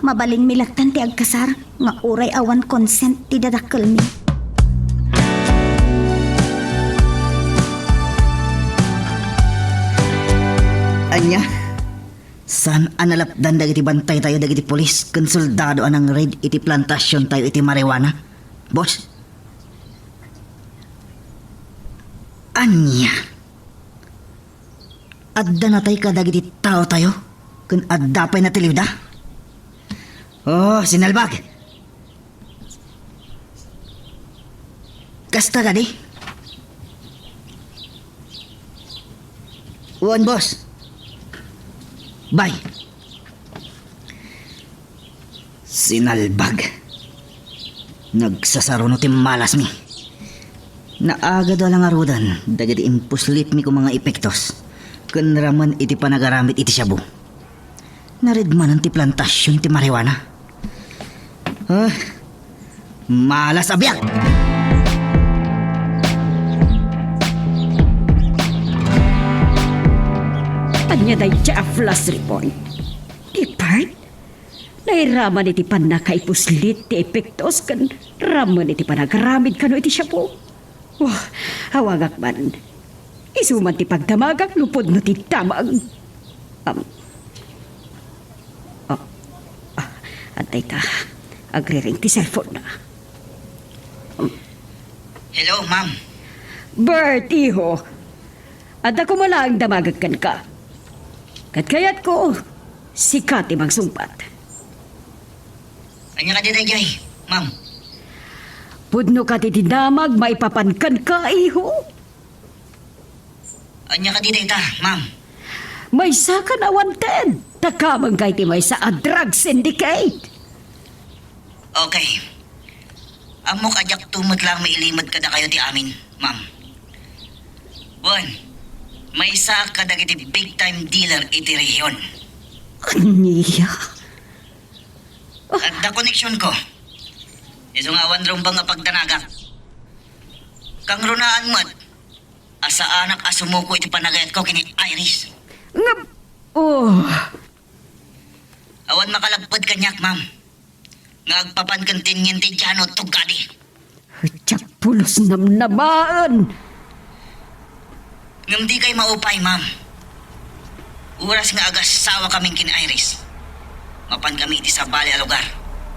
Mabalinmi lattan ti agkasar nga uray awan consent ti dadakkelmi. Ania? Saan a nalapdan dagiti bantaytayo dagiti pulis ken soldado a nang-raid iti plantasiontayo iti marijuana, boss? Ania? Adda natay kadagiti taotayo ken adda pay natiliwda? Oh, sinalbag! Kasta kadi? Wen, boss. Bay. Sinalbag. Nagsasaruno ti malasmi. Naagado a la ngaruden dagiti impuslitmi koma nga epektos ken ramen iti panagaramid iti shabu. Naridmanen ti plantasion ti marijuana. Ah, malas a biag! Ania dayta a flash report? Ni Bert? Nairaman iti pannakaipuslit ti epektos ken rammen iti panagaramid kano iti shabu. Wah, awagak man. Isu man ti pagdamagak lupod no ti damag. Am, ah, ah, antay ta. Agriring ti cellphone na. Hello, ma'am. Bert, iho. Adda koma laeng damagek kenka. Ket kayatko, sika ti mangsungbat. Ania kadi daydiay, ma'am? Pudno kadi ti damag maipapan kenka, iho? Ania kadi dayta, ma'am? Maysakan a wanted, takamengka iti maysa a drug syndicate. Okay. Ammok a diakto met laeng mailimed kadakayo ti amin, ma'am. Wen, maysaak kadagiti big time dealer iti rehiyon. Ania? Adda koneksionko. Isu nga awan rumbeng a pagdanagak. Kangrunaan met a saanak a sumuko iti panagayatko ken ni Iris. Ngem, oh. Awan makalapped kaniak, ma'am, nga agpapan ken tiniente ni Jano, tungkadi. Diablos, namnamaen! Ngem dikay maupay, ma'am. Oras nga agasawakamin ken ni Iris, mapankami iti sabali a lugar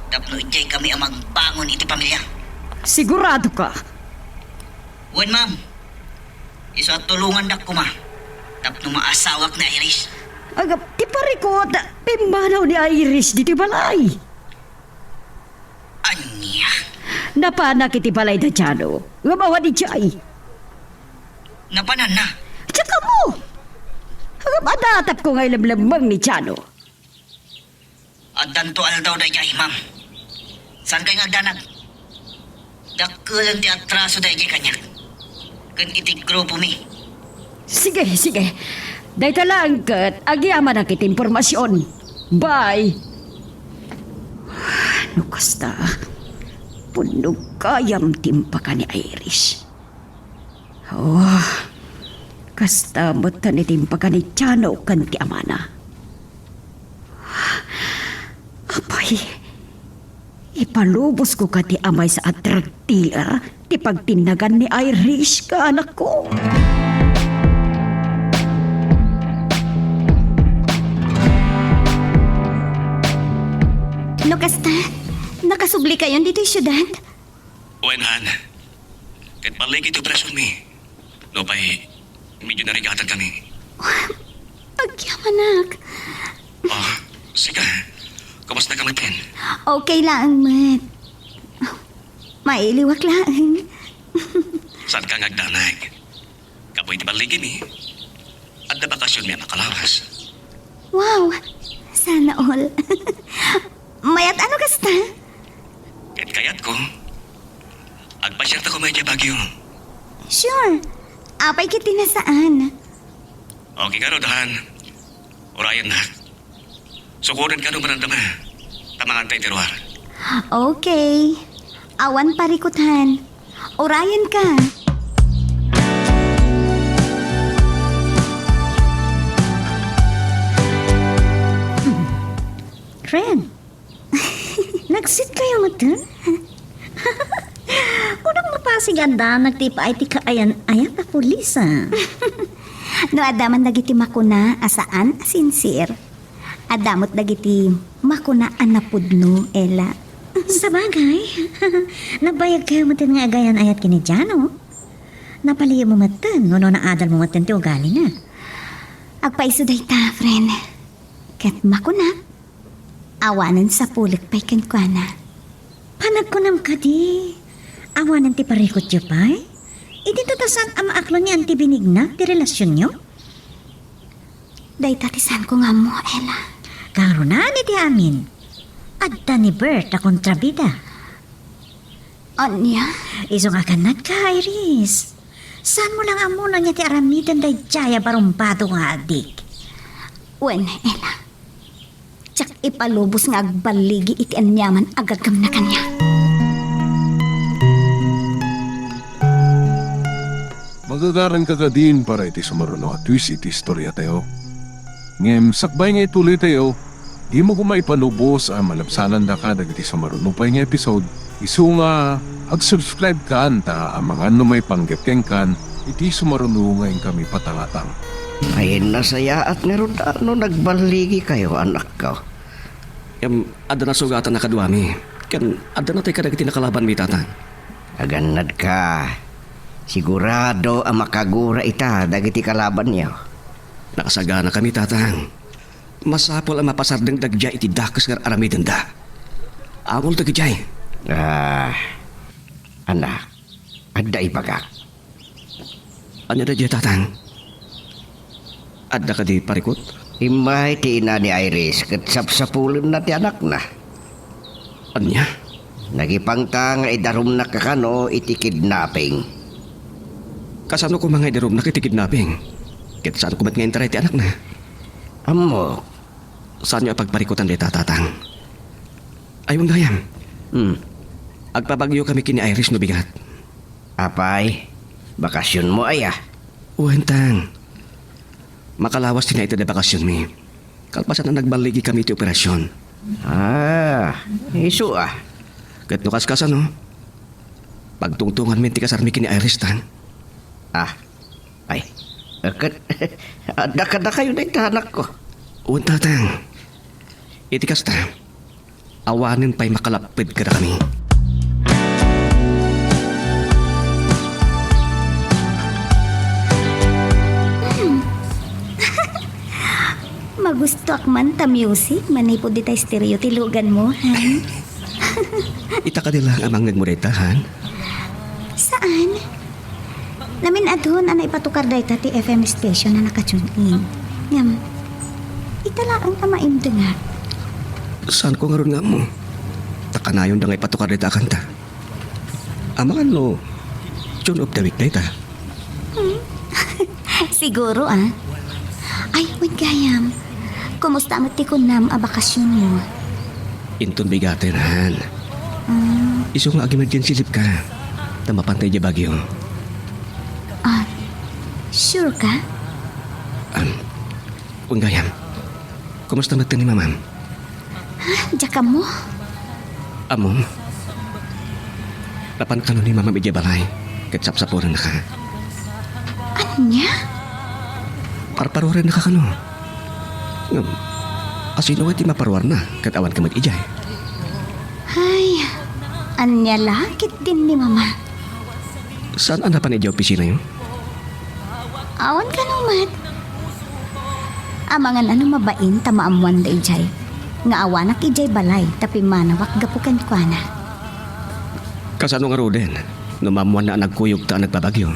tapno idiaykami a magbangon iti pamilia. Siguradoka? Wen, ma'am. Isu a tulongandak koma tapno maasawak ni Iris. Agap, ti parikut, pimmanaw ni Iris ditoy balay. Ania? Napanak iti balay da Jano, ngem awan idiay. Napananna? Diak ammo. Ngem adda atapko nga ilemlemmeng ni Jano. Addanto aldaw daydiay, ma'am. Saankay nga agdanag. Dakkelen ti atraso daydiay kaniak ken iti grupomi. Sige, sige. Dayta laeng ket agyamanak iti impormasion. Bye. No kasta, pudno gayam ti impaka ni Iris. Oh, kasta met iti impaka ni Jano ken ti amana. Apay, ipalubosko kadi a maysa a drug dealer ti pagtinnagan ni Irish ken anakko? No kasta, nakasublikayon ditoy siudad? Wen, Han. Ket balligi ti operasionmi. Nupay, medyo narigatankami. Agyamanak. Oh, sika. Kumusta ka met? Okay laeng met. Mailiwak laeng. Saanka nga agdanag? Kapuy ti balligimi, adda bakasionmi a makalawas. Wow! Sana all. Mayat a no kasta? Ket kayatko, agpasiarta koma idiay Baguio. Sure. Apay ket ti nasaan? Okay ngarud, Han. Urayennak. Sukoden kano marandam, ta mangantay ti ruar. Okay. Awan parikutan. Urayenka. Ren, nagsit kayo metten? Kunam mapasigandanak ti ipaay ti kaayan-ayat a pulis, ah. No adda man dagiti makuna a saan a sincere, adda met dagiti makuna a napudno, Ella. Sabagay, nabayag kayo metten nga agayan-ayat ken ni Jano. Napaliyo mo metten, wenno naadal mo metten ti ugalina. Agpaiso dayta, friend. Ket makunak, awanen sapulek pay kenkuana. Panagkunam kadi, awanen ti parikutyo pay? Idinto ta saan a maaklon ni Auntie Benigna ti relasionyo? Dayta ti saanko nga ammo, Ella. Karunan iti amin. Adda ni Bert a kontrabida. Ania? Isu nga kannadka, Iris. Saanmo la nga ammo no ania ti aramiden daydiay a barumbado nga adik? Wen, Ella. ipalubos nga agballigi iti aniaman a gagamna kaniak. Magagaranka kadin para iti sumaruno a twist iti istoriatayo. Ngem sakbay nga ituloytayo, dimo koma ipalubos a malabsanandaka dagiti sumaruno pay nga episode, isu nga ag-subscribe kan ta amangan no maipanggep kenkan iti sumaruno nga inkami patangatang. Ay, nasayaat ngarud no nagballigikayo, anakko. Ngem adda nasugatan a kaduami, ken adda natay kadagiti nakalabanmi, Tatang. Agannadka. Sigurado a makagura ita dagiti kalabanyo. Nakasaganakami, Tatang. Masapul a mapasardeng dagdiay iti dakes nga ar-aramidenda. Angol dagijay. Ah, anak, adda ibagak. Ania daydiay, Tatang? Adda kadi parikut? Immay ti ina ni Iris ket sapsapulenna ti anakna. Ania? Nagipangta nga idarumnak kano iti kidnapping. Kasano koma nga idarumnak iti kidnapping? Ket saanko met nga intaray ti anakna? Ammok. Saanyo a pagparikutan dayta, Tatang? Ay, wen gayam. Hmm. Agpabagiokami ken ni Iris no bigat. Apay, bakasionmo aya? Wen, Tang. Makalawas ti naited a bakasionmi. Kalpasan a nagballigikami iti operasion. Ah, isu a. Ket no kaskasano, pagtungtonganmi ti kasarmi ken ni Iris, Tang. Ah, ay, ket adda kadakayo dayta, anakko. Wen, Tatang. Iti kasta, awanen pay makalapped kadakami. Hmm. Magustoak man ta music manipud dita estereo ti luganmo, han? Ita kadi laeng a mangngegmo dayta, han? Saan? Namin-adun a naipatukar dayta ti F M station a naka-tune in. Ngem, ita laeng a maimdengak. Saanko ngarud nga ammo? Ta kanayonda nga ipatukar dayta a kanta. Amangan no Tune of the Week dayta? Hmm. Siguro, ah. Ay, wen gayam. Kumusta met ti kunam a bakasionmo? Inton bigaten, han. Ah. Isu nga ag-emergency leave ka. Ta mapanta idiay Baguio. Ah, sure ka? Um, Wen gayam, kumusta met ni Mamam? Ha? Diak ammo? Ammom? Napan kano ni Mamam idiay balay, ket sapsapulennaka. Ania? Parparuarennaka kano. Ngem, asino ngay ti maparuarna, ket awan ka met idiay? Ay, ania la ketdin ni Mama? Saan a napan idiay opisinayo? Awan kano met. Amangan a no mabain ta maammoanda idiay, nga awanak idiay balay ta pimmanawak gapu kenkuana. Kasano ngaruden no maammoanna a nagkuyogta a nagbabagyo?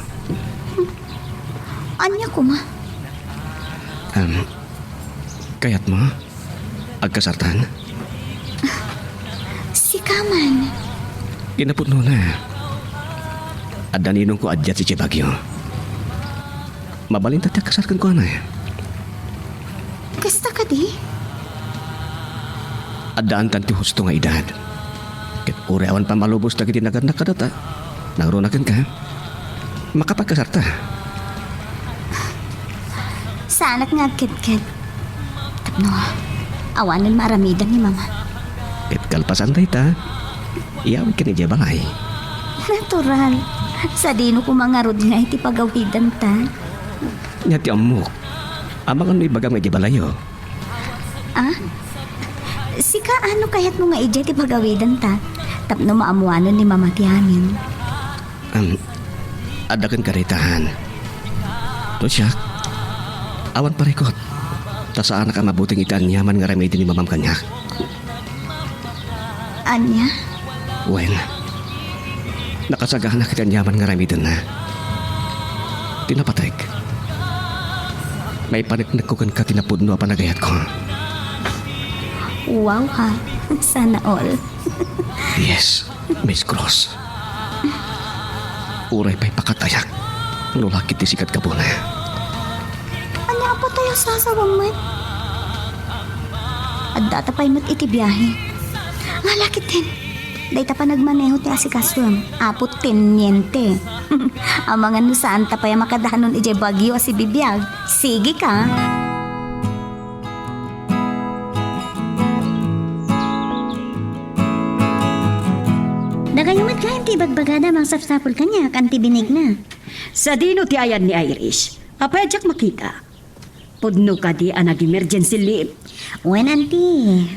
Ania koma? Um, kayatmo? Agkasartan? Sika man. Kinapudnona, adda ninongko a diay idiay Baguio. Mabalinta ti agkasar kenkuana. Kasta kadi? Addaantan ti husto nga edad. Ket uray awan pammalubos dagiti nagannak kadata, nangruna kenka, makapagkasarta. Saanak nga agkedked. Tapno awanen maaramidan ni Mama. Ket kalpasan dayta, iyawidka idiay balay. Natural. Sadino koma ngarud nga iti pagawidanta? Nia ti ammok. Amangan no ibagam nga idiay balayyo. Ah? Sika, ano kayatmo nga idiay ti pagawidanta? Tapno maammoanen ni Mama ti amin. Um, adda kenka dayta, han. No siak, awan parikut. Ta saanak a mabuteng iti aniaman nga aramiden ni Mamam kaniak. Ania? Wen, nakasagana ket aniaman nga aramidenna. Ti napatek, maipaneknekko kenka ti napudno a panagayatko. Wow, ha? Sana all. Yes, Miss Cross. Uray pay pakatayak, no la ket ti sika ti gapuna. Ania a patay a sasawam met? Data pay met iti biahe. Ala ketdin, dayta panagmaneho ti asikasoem, Apo Teniente. Amangan no saanta pay a makadanon idiay Baguio a sibibiag. Sige ka. Dakayo met gayam ti ibagbagada a mangsapsapul kaniak, Auntie Benigna. Sadino ti ayan ni Irish? Apay a diak makita? Pudno kadi a nag-emergency leave? Wen, Auntie.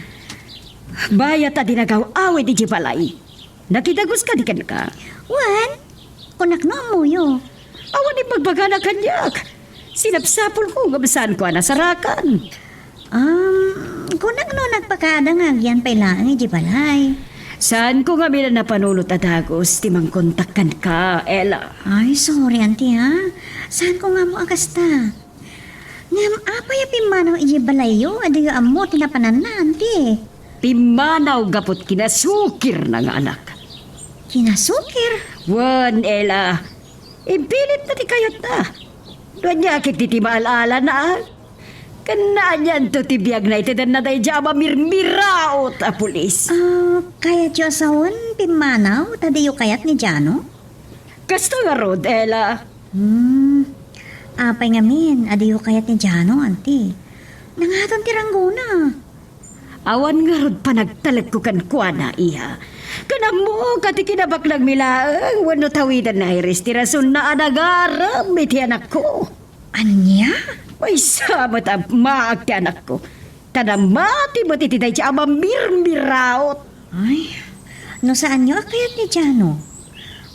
Bayat a dinagaw-awid idiay balay. Nakidagus kadi kenka? Wen, kunak no ammoyo. Awan ibagbagana kaniak. Sinapsapulko ngem saanko a nasarakan. Um, kunak no nagpakaada nga agyan pay laeng idiay balay. Saanko ngamin a napanunot a dagus ti mangkontak kenka, Ella. Ay, sorry, Auntie, ha? Saanko nga ammo a kasta. Ngem apay a pimmanaw idiay balayyo a diyo ammo ti napananna, Auntie? Pimmanaw gapu ti kinasukirna nga anak. Kinasukir? Wen, Ella. Impilitna ti kayatna. No ania ketdi ti maal-alana, a? Ken naanianto ti biagna iti danna daydiay a mamirmiraot a pulis? Ah, kayatyo a sawen pimmanaw ta diyo kayat ni Jano? Kasta ngarud, Ella. Hmm. Apay ngamin a diyo kayat ni Jano, Auntie? Nangaton ti ranggona. Awan ngarud panagtalekko kenkuana, iha. Ken ammok a ti kinabaknangmi laeng wenno tawiden ni Iris ti rasonna a nagarem iti anakko. Ania? Maysa met a maag ti anakko, ta namati met iti daydiay a mamirmiraot. Ay, no saanyo a kayat ni Jano,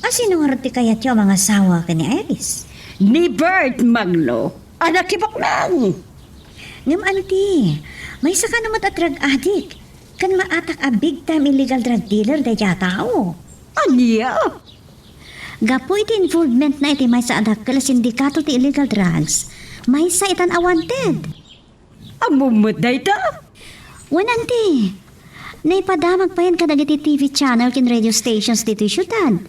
a sino ngarud ti kayatyo a mangasawa ken ni Iris? Ni Bert Magno a nakibaknang. Ngem, Auntie, maysa kano met a drug addict ken maatak a big time illegal drug dealer daydiay a tao. Ania? Gapu iti involvementna iti maysa a dakkel a sindikato ti illegal drugs, maysa itan a wanted. Ammom met dayta? Wen, Auntie. Naipadamag payen kadagiti T V channel ken radio stations ditoy siudad.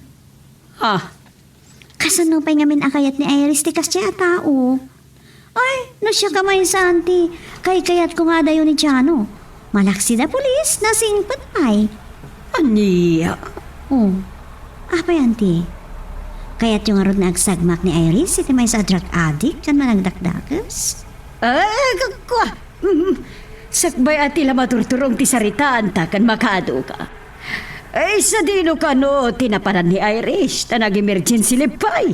Ah. Kasano pay ngamin a kayat ni Iris ti kasdiay a tao? Ay, no siak a maysa, Auntie, kaykayatko nga adayo ni Jano. Malaksid a pulis, nasingpet pay. Ania? Oh. Apay, Auntie? Kayatyo ngarud nga agsagmak ni Iris iti maysa a drug addict ken managdakdakes? Ay, kua! Mm, sakbay a ti la maturturong ti saritaanta ken makaadu ka. Ay, sadino kano ti napanan ni Irish ta nag-emergency leave pay?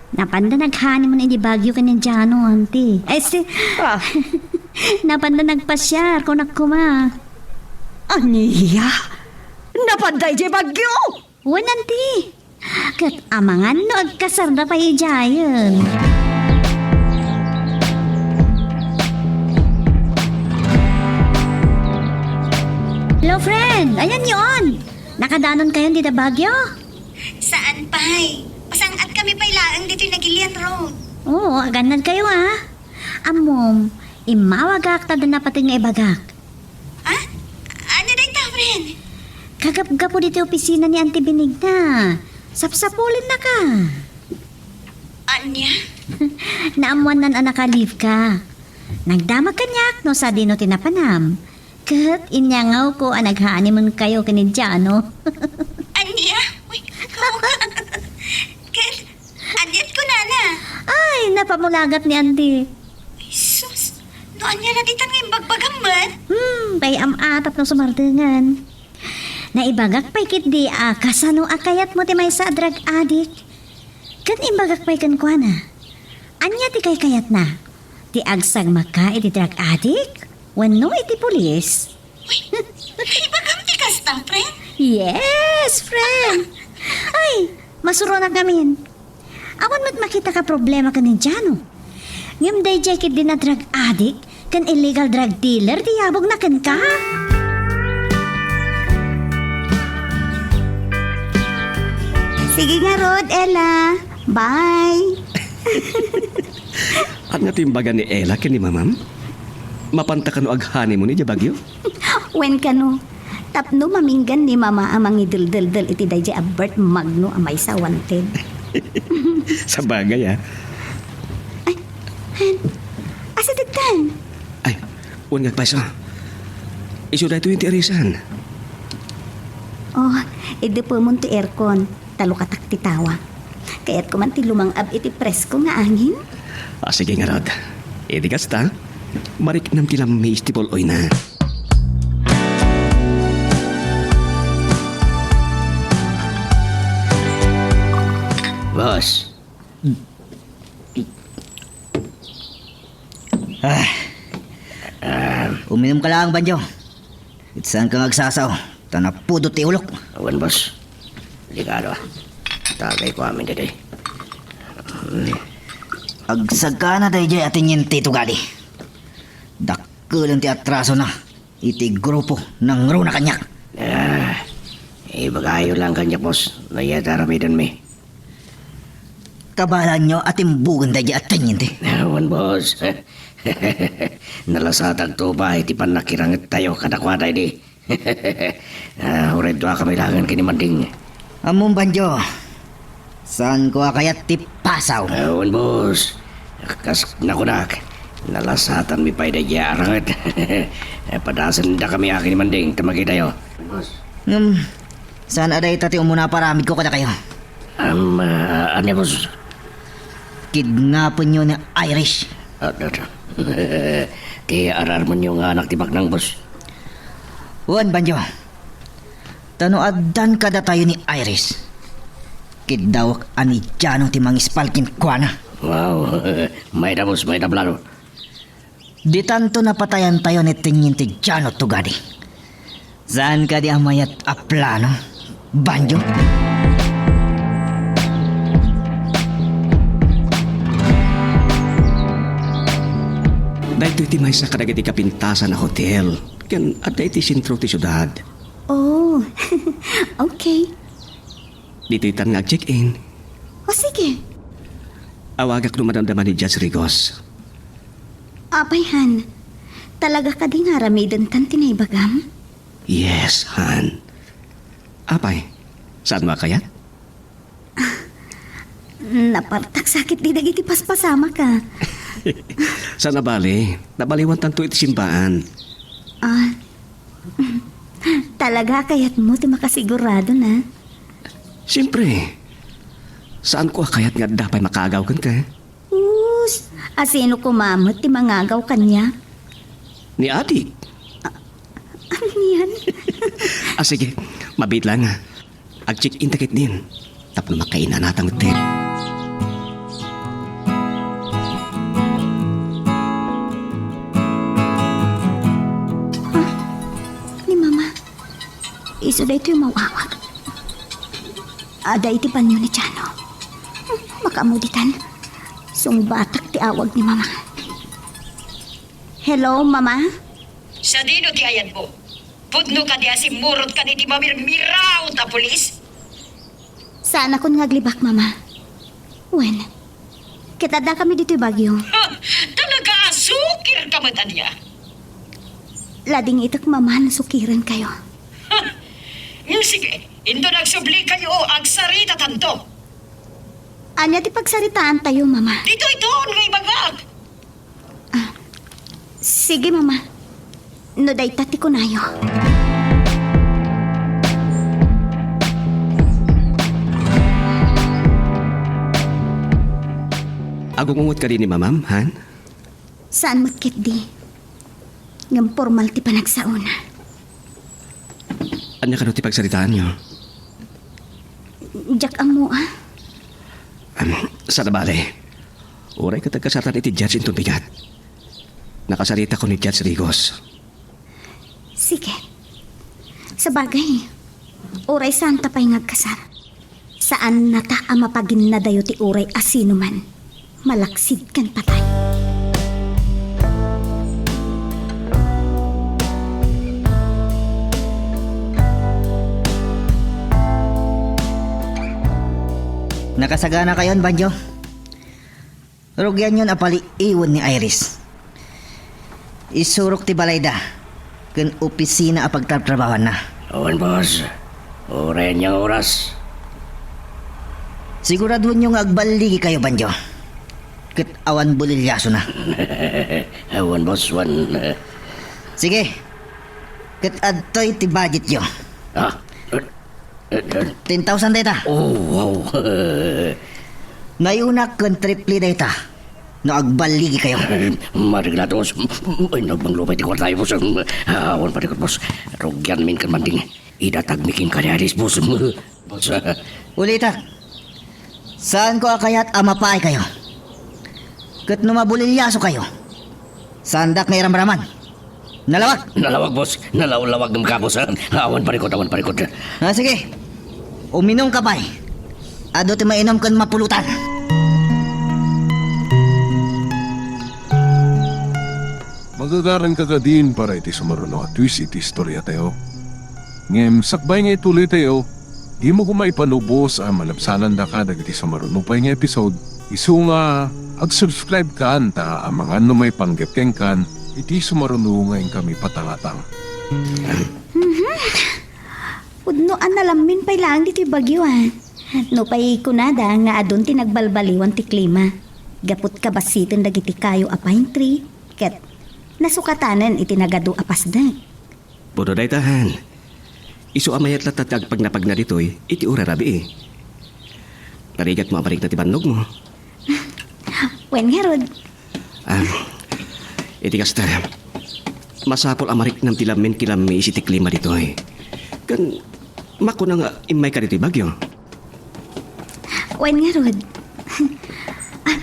Napanda nag-honeymoon idi Baguio ken ni Jano, Auntie. Ay, si... Ah. Napanda nagpasiar, kunak koma. Ania? Napanda idiay Baguio? Wen, Auntie. Ket amangan no agkasarda pay idiayen. Hello, friend. Ayanyo on. Nakadanonkayon dita Baguio? Saan pay. Pasang-atkami pay laeng ditoy Nagilian Road. Oo, agannadkayo, ah. Ammom, immawagak ta adda napateg nga ibagak. Ah? Ania dayta, friend? Kagapgapo ditoy opisina ni Auntie Benigna. Sapsapulennaka. Ania? Naammoannan a naka-leave ka. Nagdamag kaniak no sadino ti napanam. Ket inyangawko a nag-honeymoon kayo ken ni Jano. Ania? Uy, ket aniat kunana? Ay, napamulagat ni Auntie. Ay, sus! No ania la ditan nga imbagbagam met? Hmm, kay am-atap no sumardengan. Naibagak pay ketdi a kasano a kayatmo ti maysa a drug addict. Ket imbagak pay kenkuana, ania ti kaykayatna? Ti agsagmakka iti drug addict wenno iti pulis? Uy, ibagam ti kasta, friend? Yes, friend. Ay, masuronak ngamin. Awan met makitaka problema ken ni Jano. Ngem daydiay ketdi a drug addict ken illegal drug dealer ti yabongna kenka. Sige ngarud, Ella. Bye. Ania ti imbaga ni Ella ken ni Mamam? Mapanta kano ag-honeymoon idiay Baguio? Wen kano, tapno maminggan ni Mama a mangideldeldel iti daydiay a Bert Magno a maysa a wanted. Sabagay, ah. Ay, hen. Asidegtan. Ay, wen nga agpayso. Isu daytoy ti irisan. Oh, idepemon ti aircon. Talukatak ti tawa. Kayatko man ti lumang-ab iti presko nga angin. Ah, sige ngarud. Idi kasta, mariknam ti lammis ti pul-oyna. Boss. Ah. Ah, uminom ka lang, Banjo. Ket saan ka nga agsasao, ta napudot ti ulok. Awan, boss. Delikado, ah. Tagayko amin daytoy. Agsagana daydiay a teniente ti ugali. Dakkelen ti atrasona iti grupo nangruna kaniak. Ah, ibagayo lang kaniak, boss, no ania ti aramidenmi. Kabaelanyo a timbugen daydiay a teniente? Awan, boss. Nalasatagto pay iti pannakirangettayo kadakuada idi. Ah, uray duakami laengen ken ni Manding. Ammom, Banjo, saanko a kayat ti pasaw. Awan, boss. Kas nakunak, nalasatanmi pay daydiay a ranget. Padasendakami ken ni Manding ta makitayo. Ngem, saan a dayta ti umuna a paramidko kadakayo? Am, ah, ania, boss? Kidnapenyo ni Iris. Ah, ah, ah. Ti ar-armenyo nga anak ti baknang, boss. Wen, Banjo. Ta no addan kadatayo ni Iris, kiddawek a ni Jano ti mangispal kenkuana. Wow, mayda, boss, mayda plano. Ditanto napatayantayo ni Teniente Jano Tugadi. Saan kadi a mayat a plano, Banjo? Daytoy ti maysa kadagiti kapintasan a hotel ken adda iti sentro ti siudad. Oh, okay. Ditoytan nga ag-check-in. O, sige. Awagak no madamdama ni Judge Rigos. Apay, Han, talaga kadi nga aramidentan ti naibagam? Yes, Han. Apay, saanmo a kayat? Napartak sakit di dagiti paspasamak, a. Saan a bale, nabaliwantanto iti simbaan. Ah, talaga a kayatmo ti makasigurado na? Siempre. Saanko a kayat nga adda pay makaagaw kenka. Us, a sino koma met ti mangagaw kaniak? Ni Adik. Anian? Ah, sige. Mabiit lang, a. Ag-check-in ta ketdin. Tapno makainanata metten. Ah, ni Mama. Isu daytoy umawawag. Adda iti banio ni Jano. Hmm, makaammo ditan. Sungbatak ti awag ni Mama. Hello, Mama? Sadino ti ayatmo? Pudno kadi a simmurot kadi ti mamirmiraw ta pulis? Saanakon nga aglibak, Mama. Wen, ket addakami ditoy Baguio. Ha! Talaga a sukir ka met ania? Ladingitek, Mama, no sukirenkayo. Ha! Mm, sige, inton agsubli kayo, agsaritatanto. Ania ti pagsaritaantayo, Mama? Ditoy ton nga ibagak. Ah, sige, Mama. No dayta ti kunayo. Agungungot kadi ni Mamam, Han? Saan met ketdi. Ngem pormal ti panagsaona. Ania kano ti pagsaritaanyo? Diak ammo, a. Am, saan a bale. Uray ket agkasatan iti judge inton bigat. Nakasaritakon ni Judge Rigos. Sige. Sabagay, uray saanta pay nga agkasar, saannata a mapaginnadayo ti uray a sinoman, malaksid ken patay. Nakasaganakayon, Banjo. Rugianyon a paliiwen ni Iris. Isurok ti balayda ken opisina a pagtrabtrabahoanna. Awan, boss. Uray ania nga oras. Siguraduenyo nga agballigikayo, Banjo. Ket awan buliliasona. Awan, boss, wan. Sige. Ket adtoy ti budgetyo. Ah, eh, eh, eh. Ten thousand dayta. Oh, wow. Nayunak ken triple dayta no agballigikayo. Eh, mariglatos. Ay, nagbanglo pay ti kuartayo, boss. Ah, awan parikot, boss. Rugianmin ken manding. Idatagmi kenka ni Alice, boss. Boss, ah. Ulitek, saanko a kayat a mapaaykayo. Ket no mabulilyasokayo, saandak nga iramraman. Nalawag! Nalawag, boss. Nalawlawag ngem ka, boss. Awan parikot, awan parikot. Ah, sige. Uminumka pay. Adu ti mainum ken mapulotan. Magagaranka kadin para iti sumaruno a twist iti istoriatayo. Ngem sakbay nga ituloytayo, dimo koma ipanubos a malabsanandaka dagiti sumaruno pay nga episode, isu nga ag-subscribe kan ta amangan no maipanggep kenkan iti sumaruno nga inkami patangatang. Mhm. Pudno a nalammin pay laeng ditoy bagyo, a. Nupay kunada nga adun ti nagbalbaliwan ti klima, gapu ta kabassiten dagiti kayo a pine tree, ket nasukatanen iti nagadu a pasdek. Pudno dayta, Han. Isu a mayat latta ti agpagnapagna ditoy iti uray rabii. Narigatmo a marikna ti bannogmo. Wen ngarud. Ah, iti kasta, masapul a mariknam ti lammin ti lammi iti klima ditoy. Ken makuna nga immayka ditoy bagyo. Wen ngarud. Ah,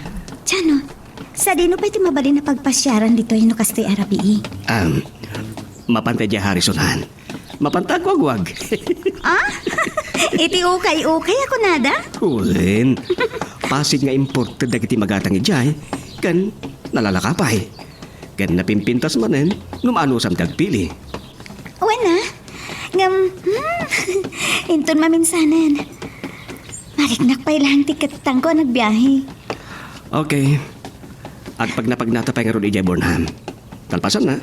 Jano, sadino pay ti mabalin a pagpasiaran ditoy no kastoy a rabii? Um, mapanta idiay Harrison, Han. Mapanta agwagwag. Ah? Iti ukay-ukay a kunada? Wen. Pasig nga imported dagiti magatang idiay, ken nalalaka pay. Ken napimpintas manen no maanusam ti agpili. Wen a. Ngem, hmm, inton maminsanen, mariknak pay laeng ti kettangko a nagbiahe. Okay. Agpagnapagnata pay ngarud idiay Burnham. Kalpasanna,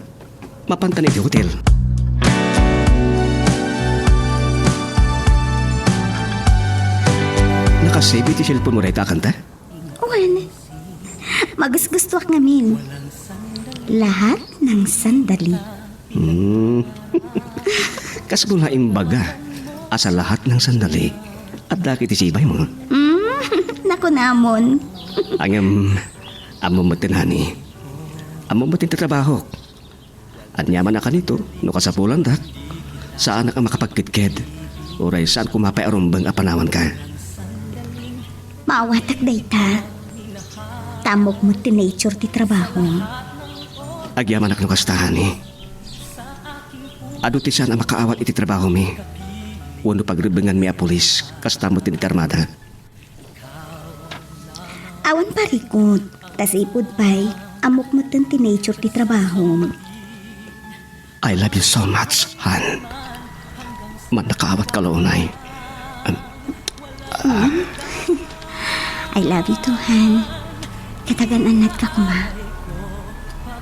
mapanta iti hotel. Nakasave iti cellphone mo dayta a kanta? Wen, magusgustuak ngamin. Lahat ng sandali. Hmm. Kasano la imbaga a sa lahat ng sandali, adda ket iti sibay mo? Hmm, nakunamon. Ngem, ammom metten, honey. Ammom metten ti trabahok. Aniaman a kanito, no kasapulandak, saanak a makapagkedked, uray saan koma pay a rumbeng a panawanka. Maawatak dayta. Ta ammok met ti nature ti trabaho. Agyamanak no kasta, honey. Adu ti saan a makaawat iti trabahomi. Wenno pagrebbenganmi a pulis, kasta met iti armada. Awan parikut, ta sipud pay, ammok metten ti nature ti trabahom. I love you so much, Han. Mannakaawat ka la unay. Em, ah. I love you too, Han. Ket agan-annadka koma.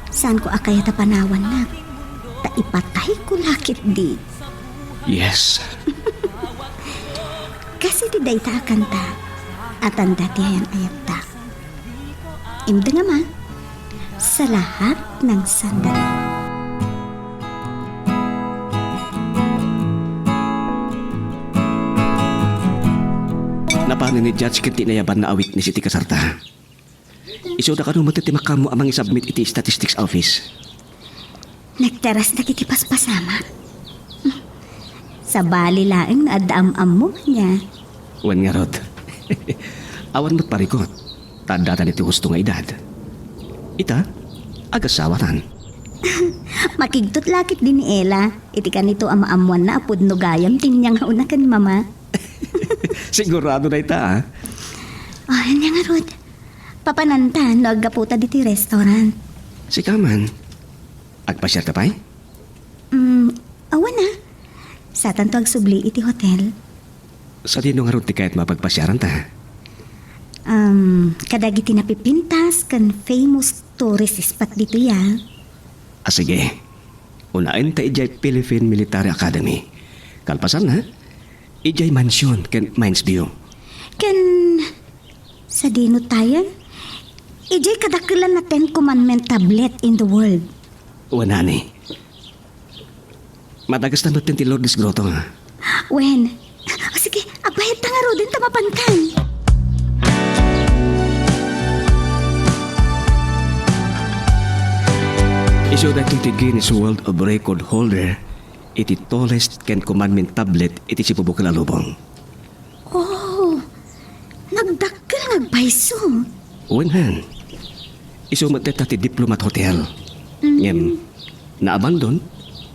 Saanko a kayat a panawannak, ta ipatayko la ketdi. Yes. Kas iti dayta a kanta, a tanda ti ayan-ayattak. Imdengam a, sa lahat ng sandali. Napanen ni Judge ken ti inayabanna a witness iti kasarta. Isuda kano met ti makaammo a mangisubmit iti statistics office. Nagteras dagiti paspasama. Sabali laeng no adda am-ammo nia. Wen ngarud. Awan met parikut. Ta addatan iti husto nga edad. Ita, agasawatan. Makigtot la ketdi ni Ella iti kanito a maammoanna a pudno gayam ti niangaona ken mama. Sigurado dayta, a. Oh, ania ngarud. Papananta no aggaputa ditoy restaurant. Sika man. Agpasiarta pay? Mm, awan a. Satanto agsubli iti hotel. Sadino ngarud ti kayatmo a pagpasiaranta? Um, kadagiti napipintas ken famous tourist spot ditoy a. A, sige. Unaenta idiay Philippine Military Academy. Kalpasanna, idiay Mansion ken Mines View. Ken sadino tayen? Idiay kadakelan a Ten Commandment tablet in the world. Wen, honey. Madagesta metten ti Lourdes Grotto. Wen. O, sige, agbayadta ngaruden ta mapankan. Isu daytoy ti Guinness World of Record holder iti tallest Ten Commandment tablet iti sibubukel a lubong. Oh, nagdakkel nga agpayso. Wen, han. Isu met dayta ti Diplomat Hotel. Mm. Ngem, naabandon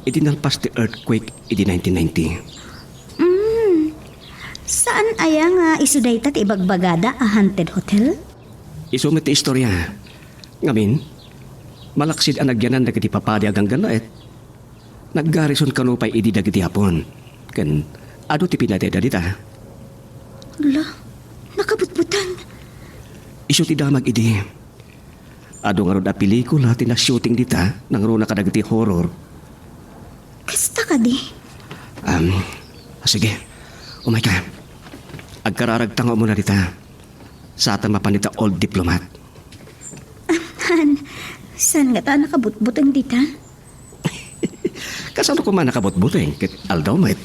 idi nalpas ti earthquake idi nineteen ninety. Mm. Saan aya nga isu dayta ti ibagbagada a haunted hotel? Isu met ti istoria. Ngamin, malaksid a nagyanan dagiti papadi a ganggannaet, naggarison kano pay idi dagiti Hapon, ken adu ti pinatayda dita. Ala, nakabutbuteng. Isu ti damag idi. Adu ngarud a pelikula ti na-shooting dita, nangruna kadagiti horror. Kasta kadi? Um, sige, umayka. Agkararagta nga umuna dita. Saan ta mapan dita, old diplomat. Han, saan ngata a nakabutbuteng dita? Kasano koma nakabutbuteng ket aldaw met?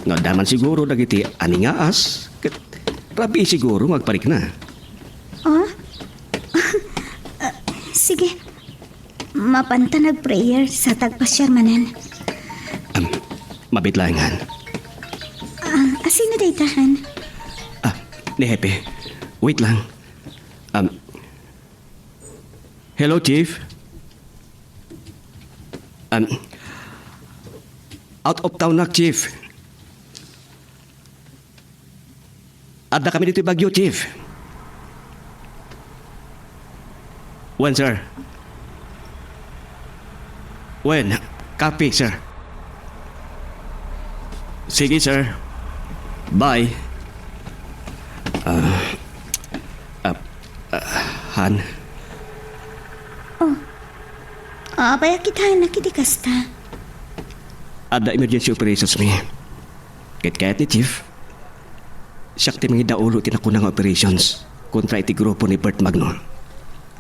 Nga adda man siguro dagiti aningaas ket rabii siguro nga agparikna. Ah? Ah, sige. Mapanta nag-prayer sa ta agpasiar manen. Um, mabiit laeng, han. Ah, asino dayta, han? Ah, ni Hepe. Wait lang. Um, Hello, Chief. Um, out of town na, Chief. Adda kami ditoy Baguio, Chief. Wen, sir? Wen, copy, sir. Sige, sir. Bye. Ah, ah, ah, han. Oh. Apay a kitaennak iti kasta? Adda emergency operations mi. Ket kayat ni Chief, siak ti mangidaulo iti nakuna nga operations kontra iti grupo ni Bert Magno.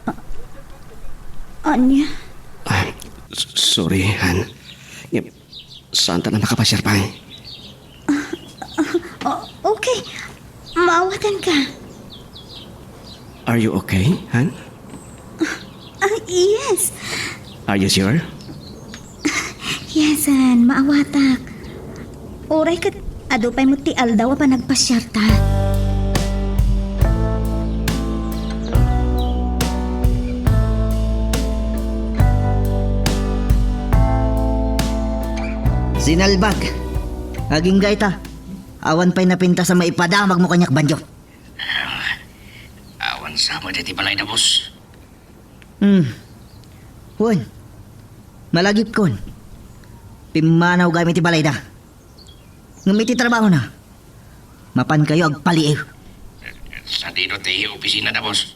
A-, ania? Ah, s-, sorry, han. Ngem, saan ta a makapasiar pay? Ah, ah, o-, okay. Maawatanka. Are you okay, han? Ah, yes. Are you sure? Yes, han. Maawatak. Uray ket adu pay met ti aldaw a panagpasiarta. Sinalbag. Agingga ita. Awan pay napintas a maipadamagmo kaniak, bandio. Ah, awan sa met iti balayda, boss. Hmm. Wen, malagipkon. Pimmanaw gayam iti balayda. Ngem iti trabahona, mapankayo agpaliiw. Sadino ti opisinada, boss?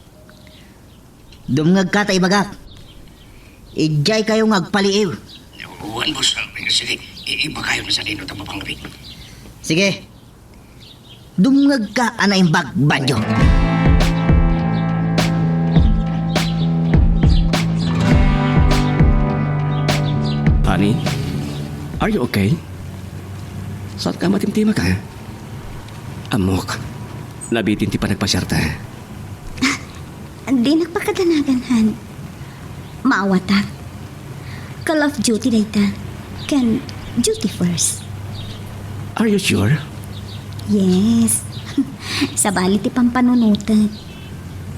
Dumngegka ta ibagak. Idiaykayo nga agpaliiw. Wen, boss. Sige, i-, ibagayo na sadino ta mapangngeg. Sige. Dumngegka a naimbag, bandio. Honey, are you okay? Saanka matimtimaka? Ammok, nabitin ti panagpasiarta. Dinak pakadanagan, han. Maawatak. Call of duty dayta. Ken duty first. Are you sure? Yes. Sabali ti pampanunotek.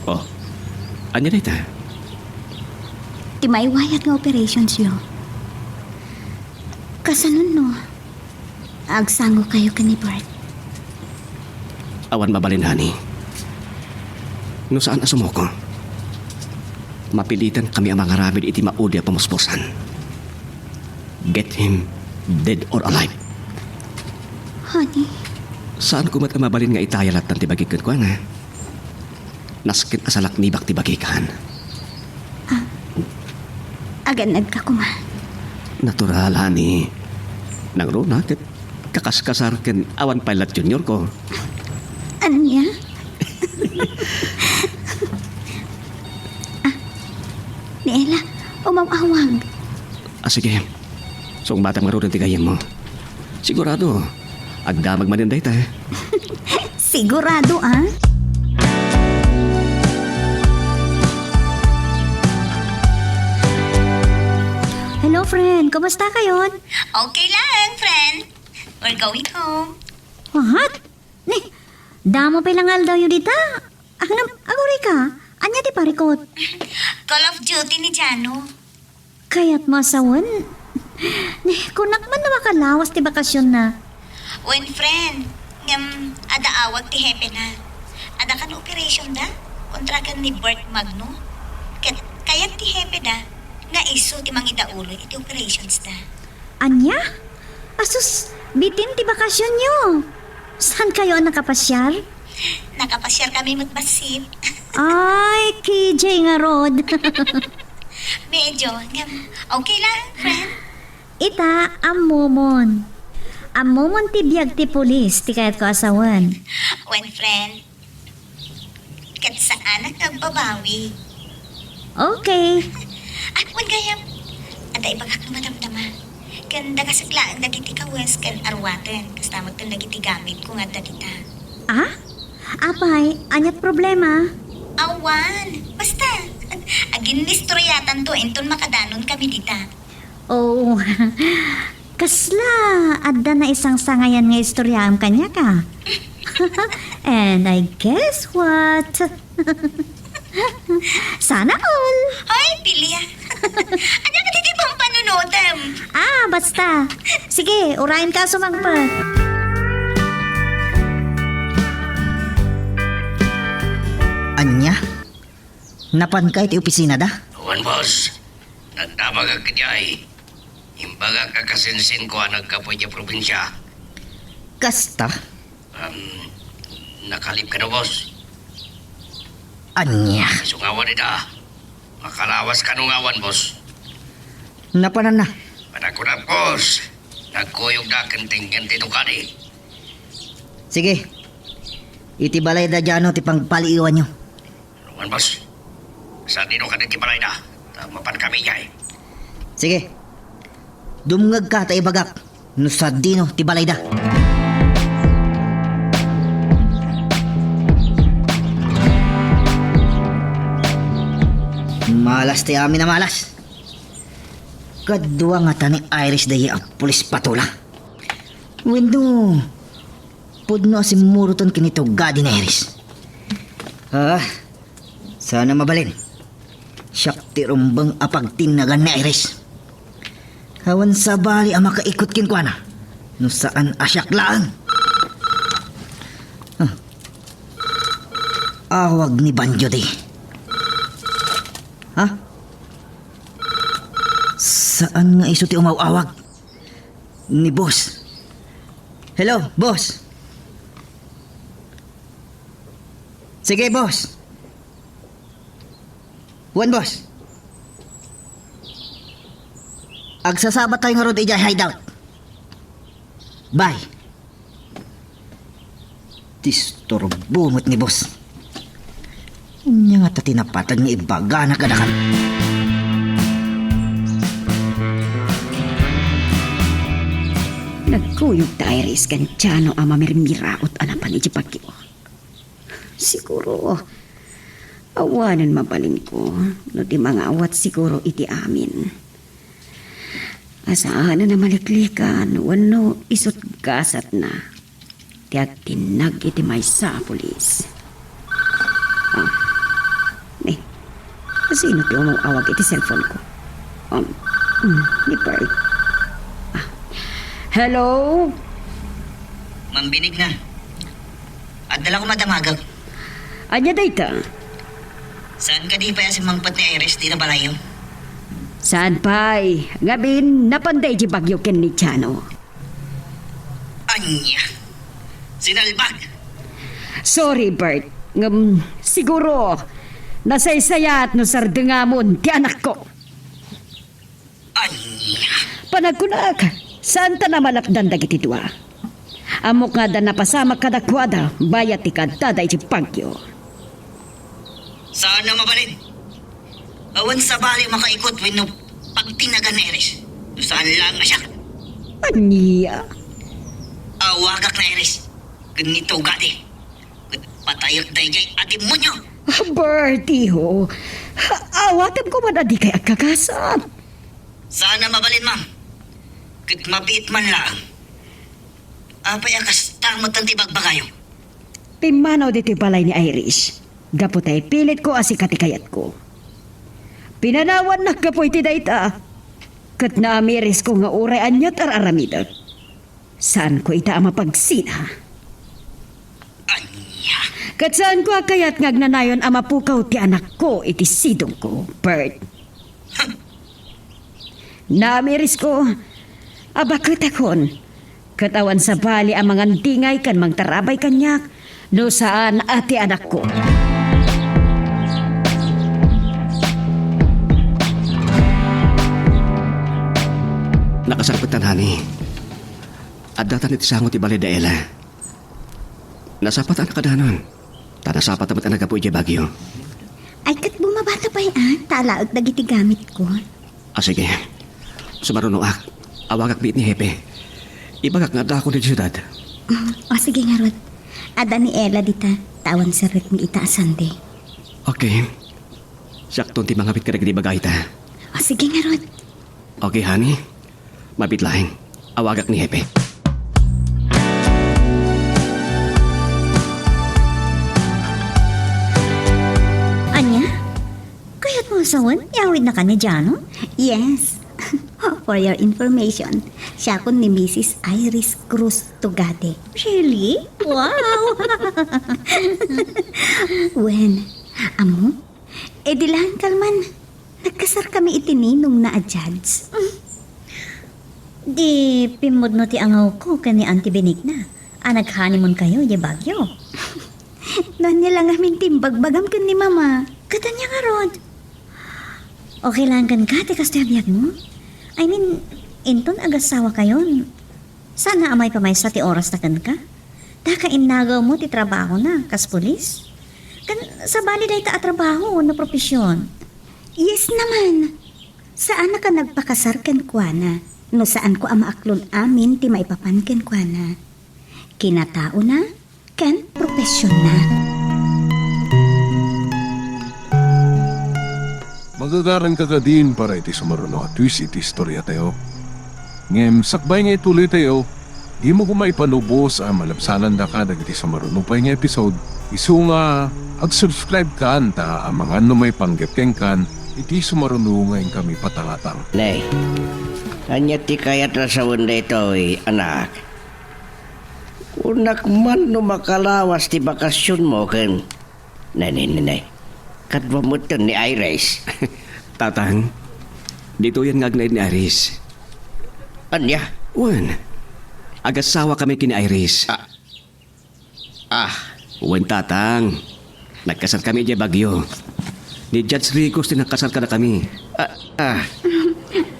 Oh, ania dayta? Ti maiwayat nga operationsyo. Kasanon no? Agsangokayo ken ni Bert. Awan mabalin, honey. No saan a sumuko, mapilitankami a mangaramid iti maudi a pamuspusan. Get him dead or alive. Honey. Saanko met a mabalin nga itaya lattan ti bagik kenkuana. Nasken a salaknibak ti bagik, han. Ah, agannadka koma. Natural, honey. Nangruna ket kakaskasar ken awan pay lat juniorko. Ania? Ah, ni Ella, umaw-awag. Ah, sige. Sungbatam ngaruden ti gayyemmo. Sigurado, agdamag manen dayta. Sigurado, ah? Hello, friend. Kumusta kayon? Okay lang, friend. We're going home. What? Ni, damo pay lang aldawyo dita? Anam, agurayka? Ania ti parikut? Call of Duty ni Jano. Kayatmo a sawen? Ni, kunak man no makalawas ti bakasionna. Wen, friend, ngem adda awag ti hepena. Adda kan operationda kontra ken ni Bert Magno. Ket kayat ti hepeda nga isu ti mangidauloy iti operationsda. Ania? Asus, bitin ti bakasionyo. Saan kayo a nakapasiar? Nakapasiar kami met bassit. Ay, K J ngarud. Medyo, ngem, okay lang, friend. Ita, ammomon. Ammomon ti biag ti pulis, ti kayatko a sawen. Wen, friend, ket saanak nga agbabawi. Okay. Ah, wen gayam, adda ibagak no madamdama. Ken dakasak laeng dagiti kawes ken aruaten, kasta met ken dagiti gamitko nga adda dita. Ah? Apay, aniat problema? Awan. Basta, aginnistoryatanto inton makadanon kami dita. Oh, kasla adda naisangsangayan nga istoryaam kaniak, a? And I guess what? Sana all. Ay, Pilia. Ania kadi ti pampanunotem? Ah, basta. Sige, urayen ka sumangpet. Ania? Napanka iti opisinada? Wen, boss. Nagdamagak idiay. Imbagak a kasinsinko a naggapu idiay probinsia. Kasta? Um, nakalib kano, boss? Ania? Isu nga awan ida. Makalawas kano nga awan, boss? Napananna. Panagkunak, boss. Nagkuyogda ken tengngen ti tukadi. Sige. Iti balayda diay no ti pangpaliiwanyo. Wen, boss. Sadino kadi ti balayda? Ta mapan kami idiay. Sige. Dumngegka ta ibagak no sadino ti balayda. Malas ti amin a malas. Kadua ngata ni Iris daydi a pulis patola. Wenno, pudno a simmuroten ken ni tugadi ni Iris. Ah, saan a mabalin. Siak ti rumbeng a pagtinnagan ni Iris. Awan sabali a makaikut kenkuana no saan a siak laeng. Ah. Awag ni Banjo di. Ha? Saan nga isu ti umaw-awag? Ni boss. Hello, boss. Sige, boss. Wen, boss. Agsasabatay ngarud idiay hideout. Bye. Disturbo met ni boss. Ania ngata ti napateg nga ibagana kadakami? Nagkuyog ti Iris ken Jano a mamirmiraot a napan idiay bagyo. Siguro, awanen mabalinko no ti mangawat siguro iti amin. A saanen a maliklikan wenno isut' gasatna ti agtinnag iti maysa a pulis. Ah, ni, sino ti umaw-awag iti cellphone ko? Um, mm, ni Bert. Ah, hello? Ma'am Benigna, adda la koma damagek. Ania dayta? Saan kadi pay a simmangpet ni Iris dita balayyo? Saan pay? Ngamin, napanda idiay bagyo ken ni Jano. Ania? Sinalbag? Sorry, Bert. Ngem, siguro, nasaysayaat no sardengamon ti anakko. Ania? Panagkunak, saanta a malakdan dagiti dua. Ammok nga adda napasamak kadakuada bayat ti kaadada iti bagyo. Saan a mabalin? Awan sabali a makaikut wenno pagtinnagan ni Iris. No saan laeng a siak. Ania? Awagak ni Iris ken ni Tugadi. Ket patayek daydiay a demonio. Bertie, ho. Awatem koma a dikay agkakasat. Saan a mabalin, ma'am. Ket mabiit man laeng. Apay a kasta met ti bagbagayo? Pimmanaw ditoy balay ni Iris, gapu ta ipilitko a sika ti kayatko. Pinanawannak gapu iti dayta, ket naamirisko nga uray ania't ar-aramidek. Saanko ita a mapagsina. Ania? Ket saanko a kayat nga agnanayon a mapukaw ti anakko iti sidongko, Bert. Naamirisko a baketakon, ket awan sabali a mangandingay ken mangtarabay kaniak no saan a ti anakko. Nakasarpetan, honey. Addatan iti sango ti balay da Ella. Nasapata a nakadanon. Ta nasapata met a naggapu idiay Baguio. Ay, ket bumabata pay, a, ta alaek dagiti gamitko. A, sige. Sumarunoak. Awagak met ni Hepe. Ibagak nga addakon iti siudad. Mm, o, sige ngarud. Adda ni Ella dita, ta awan serrekmi ita a Sunday. Okay. Siakton ti mangawit kadagiti bagayta. O, sige ngarud. Okay, honey. Mabiit laeng. Awagak ni Hepe. Ania? Kayatmo a sawen, iawidnaka ni Jano? Yes. For your information, siakon ni Missus Iris Cruz Tugade. Really? Wow! Wen, ammo? E di laeng kalman, nagkasarkami iti ninongna a judge. Di pimmudno ti angawko ken ni Auntie Benigna a nag-honeymoon kayo idiay Baguio. No ania la ngamin ti imbagbagam ken ni Mama. Ket ania ngarud? Okay laeng kenka ti kastoy a biagmo? I mean, inton agassawa kayon, saan a maipamaysa ti orasta kenka? Ta kainnagawmo ti trabahona kas pulis? Ken sabali dayta a trabaho wenno profesion? Yes naman. Saanak a nagpakasar kenkuana no saanko a maaklon amin ti maipapan kenkuana. Kinataona ken profesionna. Magagaranka kadin para iti sumaruno a twist iti istoriatayo. Ngem sakbay nga ituloytayo, dimo koma ipanubos a malabsanandaka dagiti sumaruno pay nga episode. Isu nga, ag-subscribe kan ta amangan no maipanggep kenkan iti sumaruno nga inkami patangatang. Nay, ania ti kayat a sawen daytoy, anak? Kunak man no makalawas ti bakasionmo ken, nay, nay, nay, nay. Kadua metten ni Iris. Tatang, ditoyen nga agnaed ni Iris. Ania? Wen, agasawa kami ken ni Iris. Ah. Ah. Wen, Tatang. Nagkasarkami idiay Baguio. Ni Judge Ricos ti nagkasar kadakami. Ah, ah.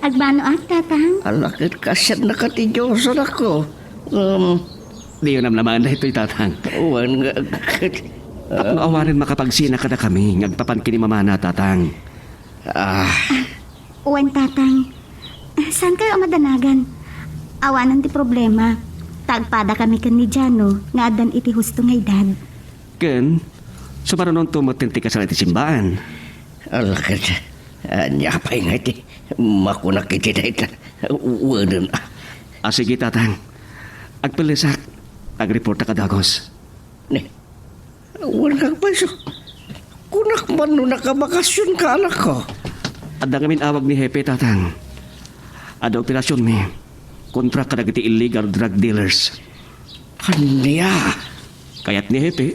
Agbanoak, Tatang. Ala, ket kasiannaka ti Dios, anakko. Um, Diyo namnamaen daytoy, Tatang. Wen nga, ket, tapno awanen makapagsina kadakami nga agpapan ken ni Mamana, Tatang. Ah. Wen, Tatang. Saankayo a madanagan? Awanen ti problema. Ta agpadakami ken ni Jano nga addan iti husto nga edad. Ken, sumarunonto met ti kasla iti simbaan. Ala ket, ania pay nga iti makunak iti dayta? Wenen. A, sige, Tatang. Agpellesak. Agreportak a dagus. Ni, wen nga agpayso. Kunak man no nakabakasionka, anakko. Adda ngamin awag ni Hepe, Tatang. Adda operasionmi kontra kadagiti illegal drug dealers. Ania? Kayat ni Hepe,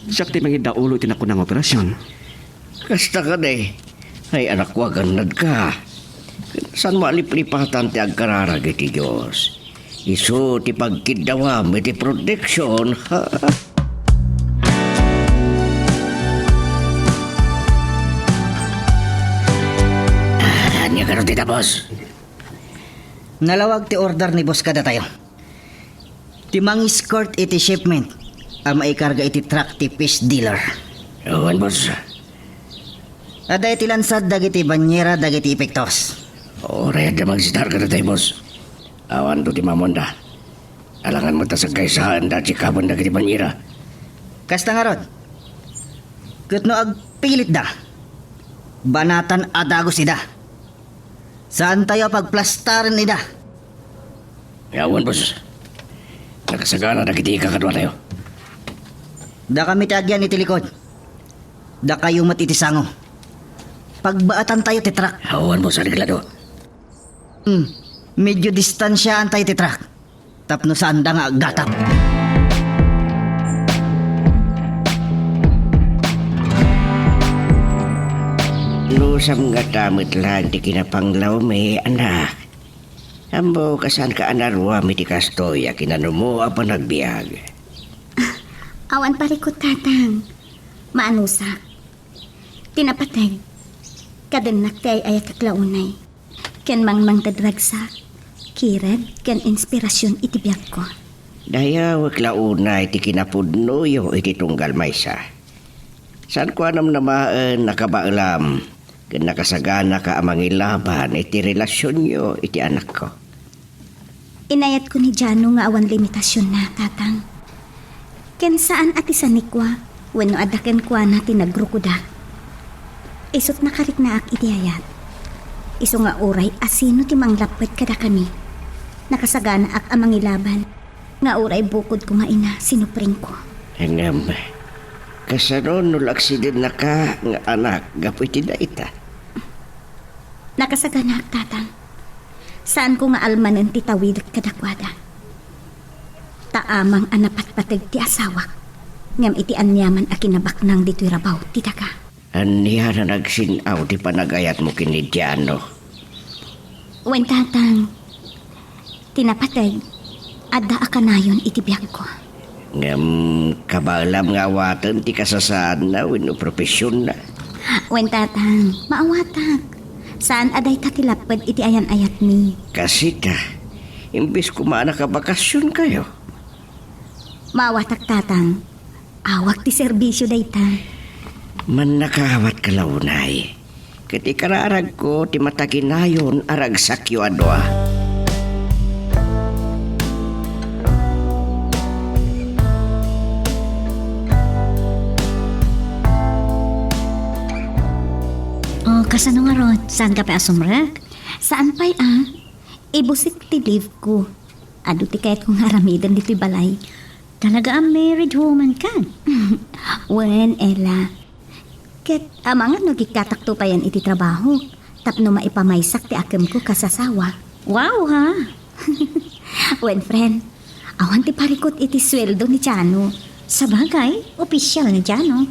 siak ti mangiddaulo iti nakunang operasion. Kasta kadi, ay, anakko, agannadka. Saanmo a liplipatan ti agkararag iti Dios. Isu ti pagkiddawam iti proteksion. Ania gayam ti, boss? Nalawag ti order ni boss kadatayo. Ti mang-escort iti shipment a maikarga iti truck ti fish dealer. Wen, boss. Adda iti lansad dagiti banyera dagiti epektos. Uray adda magstar kadatayo, boss. Awanto ti maammoanda. Alangan met ta sagkaysaen ta check-upen dagiti banyera. Kasta ngarud, ket no agpilitda, banatan a dagus ida. Saantayo a pagplastaren ida. Awan, boss. Nakasagana dagiti kakaduatayo. Dakami ti agyan iti likod. Dakayo met iti sango. Pagbaatantayo ti truck. Awan, boss, Arreglado. Hmm. Medyo distansiaantayo ti truck tapno saanda nga aggatap. Lusak ngata met laeng ti kinapanglawmi, anak. Ammok a saanka a naruam iti kastoy a kinanumo a panagbiag. Awan parikut, Tatang. Maanusak. Ti napateg, kadennak ti ay-ayatek la unay. Ken mangmangted ragsak, kired ken inspirasion iti biagko. Dayawek la unay ti kinapudnoyo iti tunggal maysa. Saanko a namnamaen a kabaelam ken nakasaganaka a mangilaban iti relasionyo iti anakko. Inayatko ni Jano nga awan limitasionna, Tatang. Ken saan a ti sanikua wenno adda kenkuana ti nagrukodak. Isut' nakariknaak iti ayat. Isu nga uray asino ti manglapped kadakami, nakasaganaak a mangilaban nga uray bukodko nga ina, sinupringko. Ngem, kasano no la aksidennaka nga anak gapu iti dayta? Nakasaganaak, Tatang. Saanko nga almanen ti tawidek kadakuada. Ta amang a napatpateg ti asawak, ngem iti aniaman a kinabaknang ditoy rabaw ti daga. Ania a nagsin-aw ti panagayatmo ken ni Jano? Wen, Tatang. Ti napateg, adda a kanayon iti biagko. Ngem kabaelam nga awaten ti kasasaadna wenno profesionna? Wen, Tatang, maawatak. Saan a dayta ti lapped iti ayan-ayatmi. Kasita, imbes koma a nakabakasionkayo. Maawatak, Tatang. Awak ti serbisio dayta. Mannakawatka la unay. Ket ikararagko ti mataginayon a ragsakyo a dua. O, kasano ngarud? Saanka pay a sumrek? Saan pay a? Ibusik ti leave ko. Adu ti kayatko nga aramiden ditoy balay. Talaga a married woman ka? Wen, Ella. Ket amangan no agikkatakto payen iti trabaho tapno maipamaysak ti akemko kas asawa. Wow, ha? Wen, friend, awan ti parikut iti sueldo ni Jano. Sabagay, opisyal ni Jano.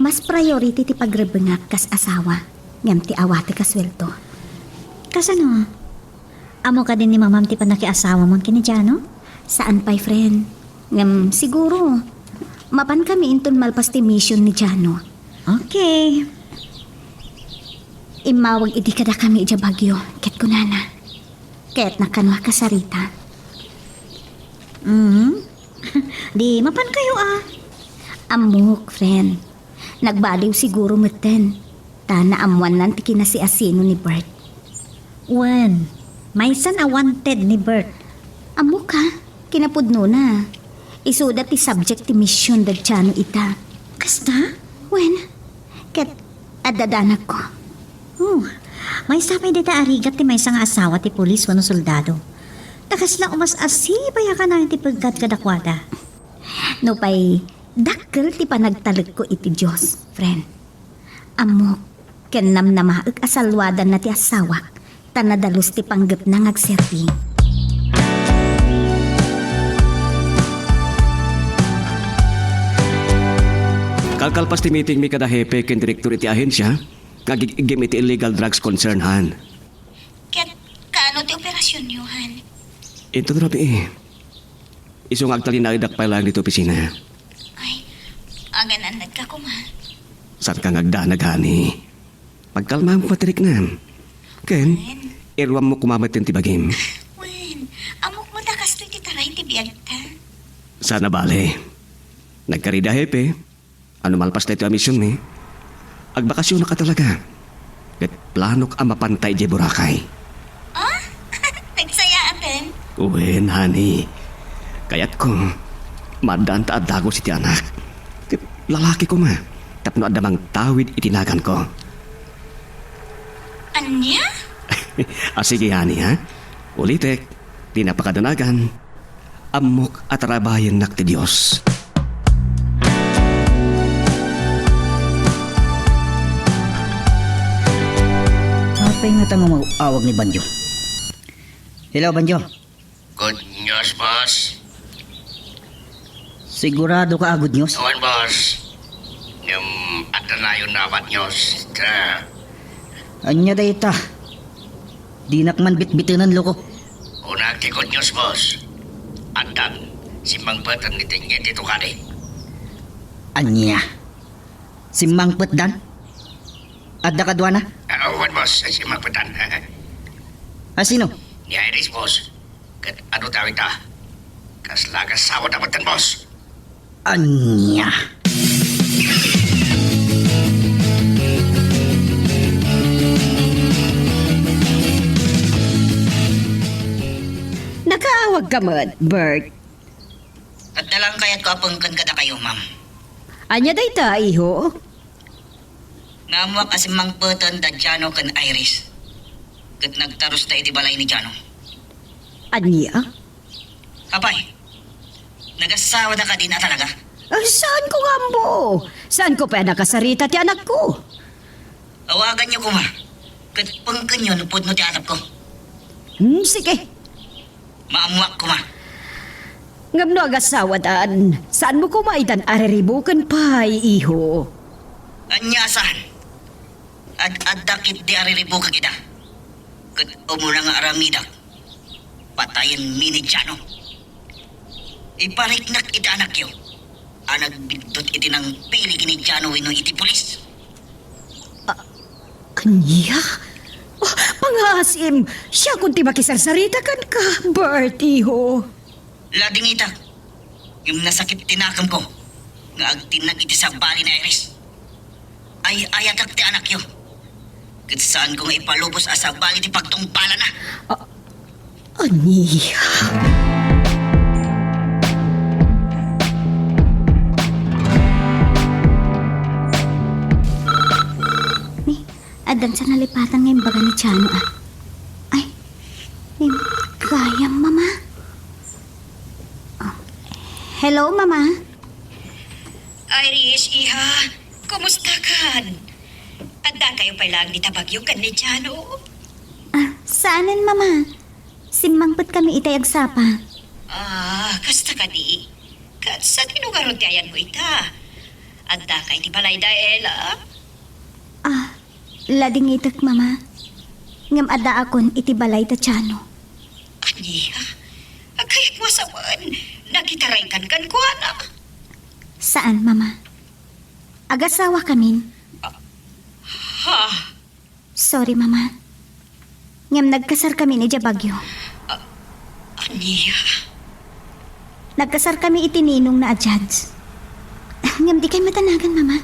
Mas priority ti pagrebengak kas asawa ngem ti awatek a sueldo. Kasano? Ammo kadi ni mamam ti pannakiasawamon ken ni Jano? Saan pay, friend. Ngem siguro, mapankami inton malpas ti mission ni Jano. Okay. Immawag idi kadakami idiay Baguio, ket kunana, kayatnak kano a kasarita. Mhm. Di mapankayo a. Ammok, friend. Nagbaliw siguro metten, ta naammoannan ti kinasiasino ni Bert. Wen, maysan a wanted ni Bert. Ammok a, kinapudnona. Isuda ti subject ti mission da Jano ita. Kasta? Wen, ket adda danagko. Oh, maysa pay dayta a rigat ti maysa nga asawa ti pulis wenno soldado. Ta kasla umas-asipay a kanayon ti peggad kadakuada. Nupay dakkel ti panagtalekko iti Dios, friend. Ammok ken namnamaek a salluadanna ti asawak, ta nadalus ti panggepna nga agserbi. Kalkalpas ti meetingmi kada hepe ken direktor iti ahensia nga agig-iggem iti illegal drugs concern, han. Ket kaano ti operasionyo, han? Inton rabii, isu nga agtalinaedak pay laeng ditoy opisina. Ay, agan-annadka koma. Saanka nga agdanag, honey. Pagkalmaem koma ti riknam. Ken, Wen. Iruammo koma metten ti bagim. Wen, ammok met a kastoy ti taray ti biagta. Saan a bale. Nagkarida, hepe. Ano malpas daytoy a misionmi, agbakasionaka talaga. Ket planok a mapanta idiay Boracay. Ah? Nag-, Wen, honey. Kayatko, maaddaan ta a dagus iti anak. Ket lalaki koma, tapno adda mangtawid iti naganko. Ania? A, sige, honey, ha? Ulitek, ti napakadanagan, ammok a tarabayennak ti Dios. Apay ngata nga awag ni Banjo? Hello, Banjo. Good news, boss. Sigurado ka a good news? Wen, boss. Ngem adda nayon a bad news. Ta. Ania dayta? Dinak man bitbitenen, loko. Kunak ti good news, boss. Addan, simmangpeten iti nietito kadi. Ania? Simmangpetdan? Adda kaduana? Ah, wen, boss. Simmangpetdan. A, sino? Ni Iris, boss. Ket adu ti awita? Kasla agasawa da metten, boss. Ania? Nakaawag ka met, Bert? Adda lang kayatko a pengken kadakayo, ma'am. Ania dayta, iho? Nga ammoak a simmangpeten da Jano ken Iris. Ket nagtarusda iti balay ni Jano. Ania? Apay, nagasawada kadin a talaga? Ay, saanko nga ammo? Saanko pay a nakasarita ti anakko? Awaganyo koma, ket pengkenyo no pudno ti atapko. Hmm, sige. Maammoak koma. Ngem no agasawadan, saanmo koma itan a riribuken pay, iho? Ania a saan? Ad-adda ketdi a riribukek ida. Ket umuna nga aramidak, patayenmi ni Jano. Ipariknak iti anakyo a nagbiddut iti nangpili ken ni Jano wenno iti pulis. A-, ania? Oh, pangngaasim, siakon ti makisarsarita kenka, Bert, iho. Ladingitak, ngem nasakit ti nakemko nga agtinnag iti sabali ni Iris. Ay-ayatek ti anakyo. Ket saanko nga ipalubos a sabali ti pagtungpalana. A-, ania? Ni, addan sa nalipatan nga imbaga ni Jano, a. Ay, ni, gayam, Mama. Oh. Hello, Mama. Iris, iha, kumusta kan? Addakayo pay laeng dita Baguio ken ni Jano? A, saanen, Mama. Simmangpetkami itay agsapa. A, kasta kadi. Ket sadino ngarud ti ayanmo ita? Addaka iti balay da Ella? A, ladingitek, Mama. Ngem addaakon iti balay da Jano. Ania? Kayatmo a sawen, nakitaraykan kenkuana? Saan, Mama. Agasawakamin. A, ha? Sorry, Mama. Ngem nagkasarkamin idiay Baguio. A, ania? Nagkasarkami iti ninongna a judge. Ngem dikay madanagan, Mama.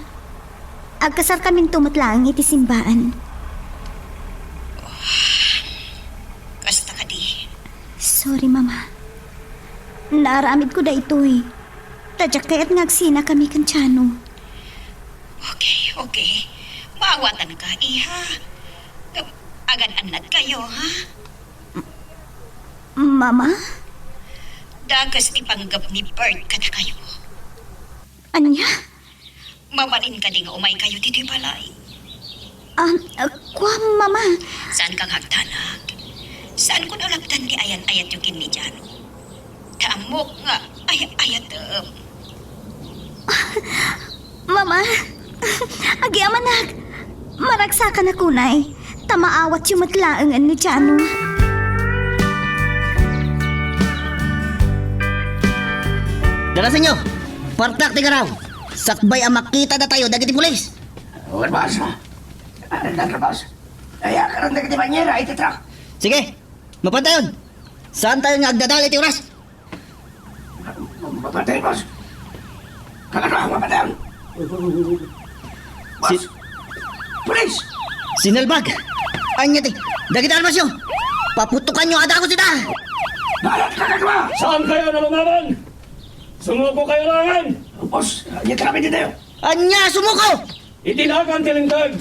Agkasarkaminto met laeng iti simbaan. Kasta kadi. Sorry, Mama. Naaramidko daytoy. Ta diak kayat nga agsinakami ken Jano. Okay, okay. Maawatanka, iha. Ngem, agan-annadkayo, ha? Mama? Dakes ti panggep ni Bert kadakayo. Ania? Mabalin kadi nga umaykayo ditoy balay? Ah, ah, kuam, Mama. Saanka nga agdanag. Saanko nga ulapdan ti ayan-ayatyo ken ni Jano. Ta ammok nga ay-ayatem. Mama, agyamanak, maragsakanak unay, ta maawatyo met laengen ni Jano. Darasenyo, partak ti garaw. Sakbay a makita datayo dagiti pulis. Wen, boss. Ania, boss? Ay, akaran dagiti banyera iti truck. Sige, mapantayon. Saantayo nga agdadal iti oras. Mapatay, boss. Ano, mapatay? Boss. Si- Pulis! Sinalbag! Ania ti dagiti armasyo? Paputokanyo a dagus ita! Naanad ka kadua! Saan kayo na lumaban? Sumuko kayo laengen! Boss, ania ti amin ditayo? Ania, sumuko? Iti nagan ti linteg.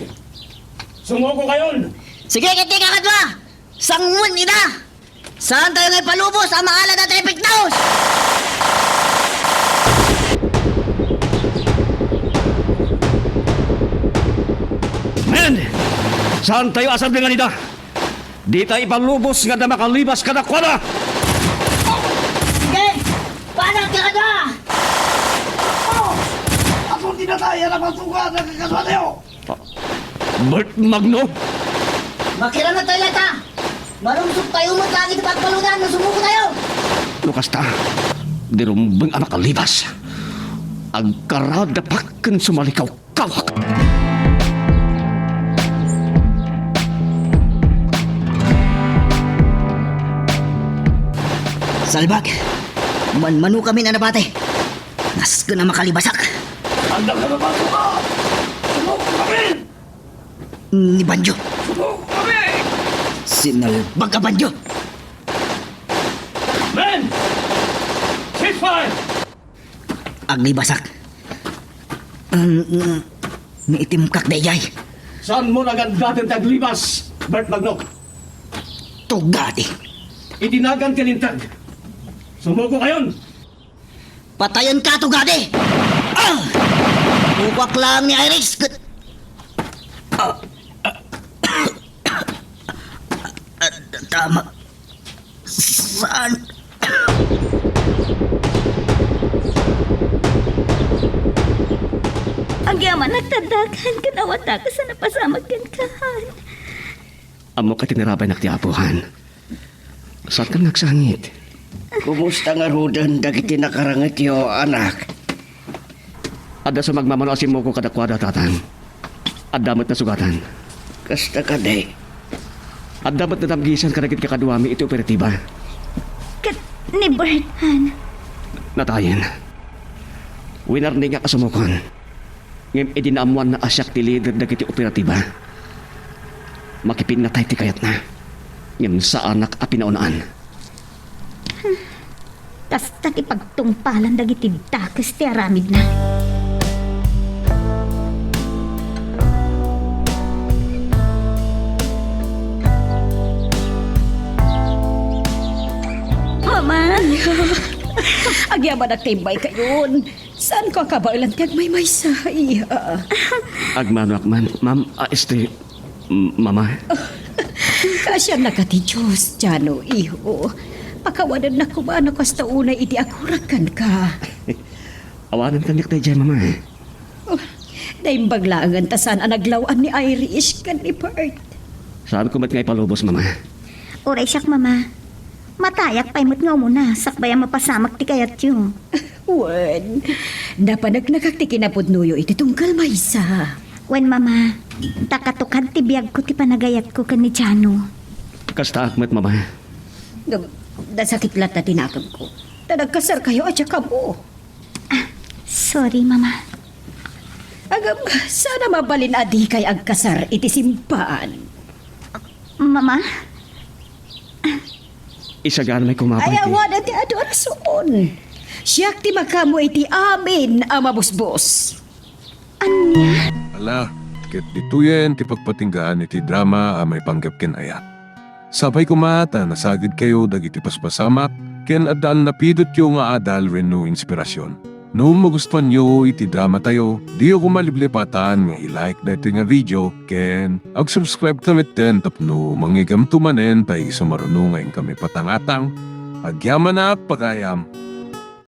Sumuko kayon. Sige, ket ti kakadua, sangoen ida. Saan tayo nga ipalubos a maalad a traffic news? Men! Saan tayo a sablingan ida? Dita ipalubos nga adda makalibas kadakuada! Sige! Paano ka kadua? Ako! Ako tinataya na matuga na kakaduatayo! Bert Magno! Makiramag tayo latta! Marungsot tayo met langit iti pagbaludan no sumuko tayo! No kasta, di rumbeng a makalibas. Agkaradapak ken sumalikaw. Kawak! Salbag! Manmano kami na nabati. Nasken a makalibasak. Anda ka na ba, Tuka? Ano ka kami? Ni Banjo. Suko kami! Sinalbag a Banjo! Men! Ceasefire! Aglibasak. Um, mm, miitimkak dayjay. Saan mo nagandaten ti aglibas, Bert Magnok? Tugadi. Iti nagan ti linteg. Sumuko kayon! Patayen ka, tugadi! Ah! Bukak lang ni Iris. Ket, ah, ah, ah, tama. Saan? Agyamanak, Tadakan, ket awan dakes a napasamak kenka. Ammok a tinarabay nak ti Apo, Han. Saan kan nga agsangit? Kumusta ngaruden dagiti nakarangetyo, anak? Adda sumagmamano a simmuko kadakuada, Tatang. Adda met nasugatan. Kasta kadi? Adda met nadamgisan kadagiti kakaduami iti operatiba. Ket ni Bert, Han? Natayen. Winarningak a sumukon. Ngem idi naammoanna a siak ti lider dagiti operatiba, makipinnatay ti kayatna. Ngem saanak a pinaunaan. Kasta ti pagtungpalan dagiti dakes ti aramidna. Mama! Agyamanak ti imbay kayon. Saanko a kabaelan ti agmaymaysa, iha. Agmanoak man, ma'am, a, este, M-, Mama? Kaasiannaka ti Dios, Jano, iho. Pakawanennak koma no kasta unay idi agurak kenka. Awanen kaniak daydiay, Mama. Oh, naimbag laengen ta saan a naglaw-an ni Irish ken ni Bert. Saanko met nga ipalubos, Mama. Uray siak, Mama. Matayak pay met nga umuna, sakbay a mapasamak ti kayatyo. Wen, napaneknekak ti kinapudnoyo iti tunggal maysa. Wen, Mama, ta katukad ti biagko ti panagayatko ken ni Jano. Kastaak met, Mama. Ngem, nasakit latta ti nakemko. Ta nagkasarkayo a diak ammo. Ah, sorry, Mama. Ngem, saan a mabalin a dikay agkasar iti simbahan. Mama? Isaganmay koma pay ti... Ay, awanen ti adu a rason. Siak ti makaammo iti amin a mabusbos. Ania? Ala, ket ditoyen ti pagpatinggaan iti drama a maipanggep ken ayat. Sapay koma ta nasagidkayo dagiti paspasamak ken adda a napidotyo nga adal wenno inspirasyon. No magustuanyo iti dramatayo, diyo koma liplipatan nga i-like daytoy nga video ken ag-subscribe ta metten tapno mangigamto manen pay isu maruno nga inkami patangatang. Agyamanak pagayam.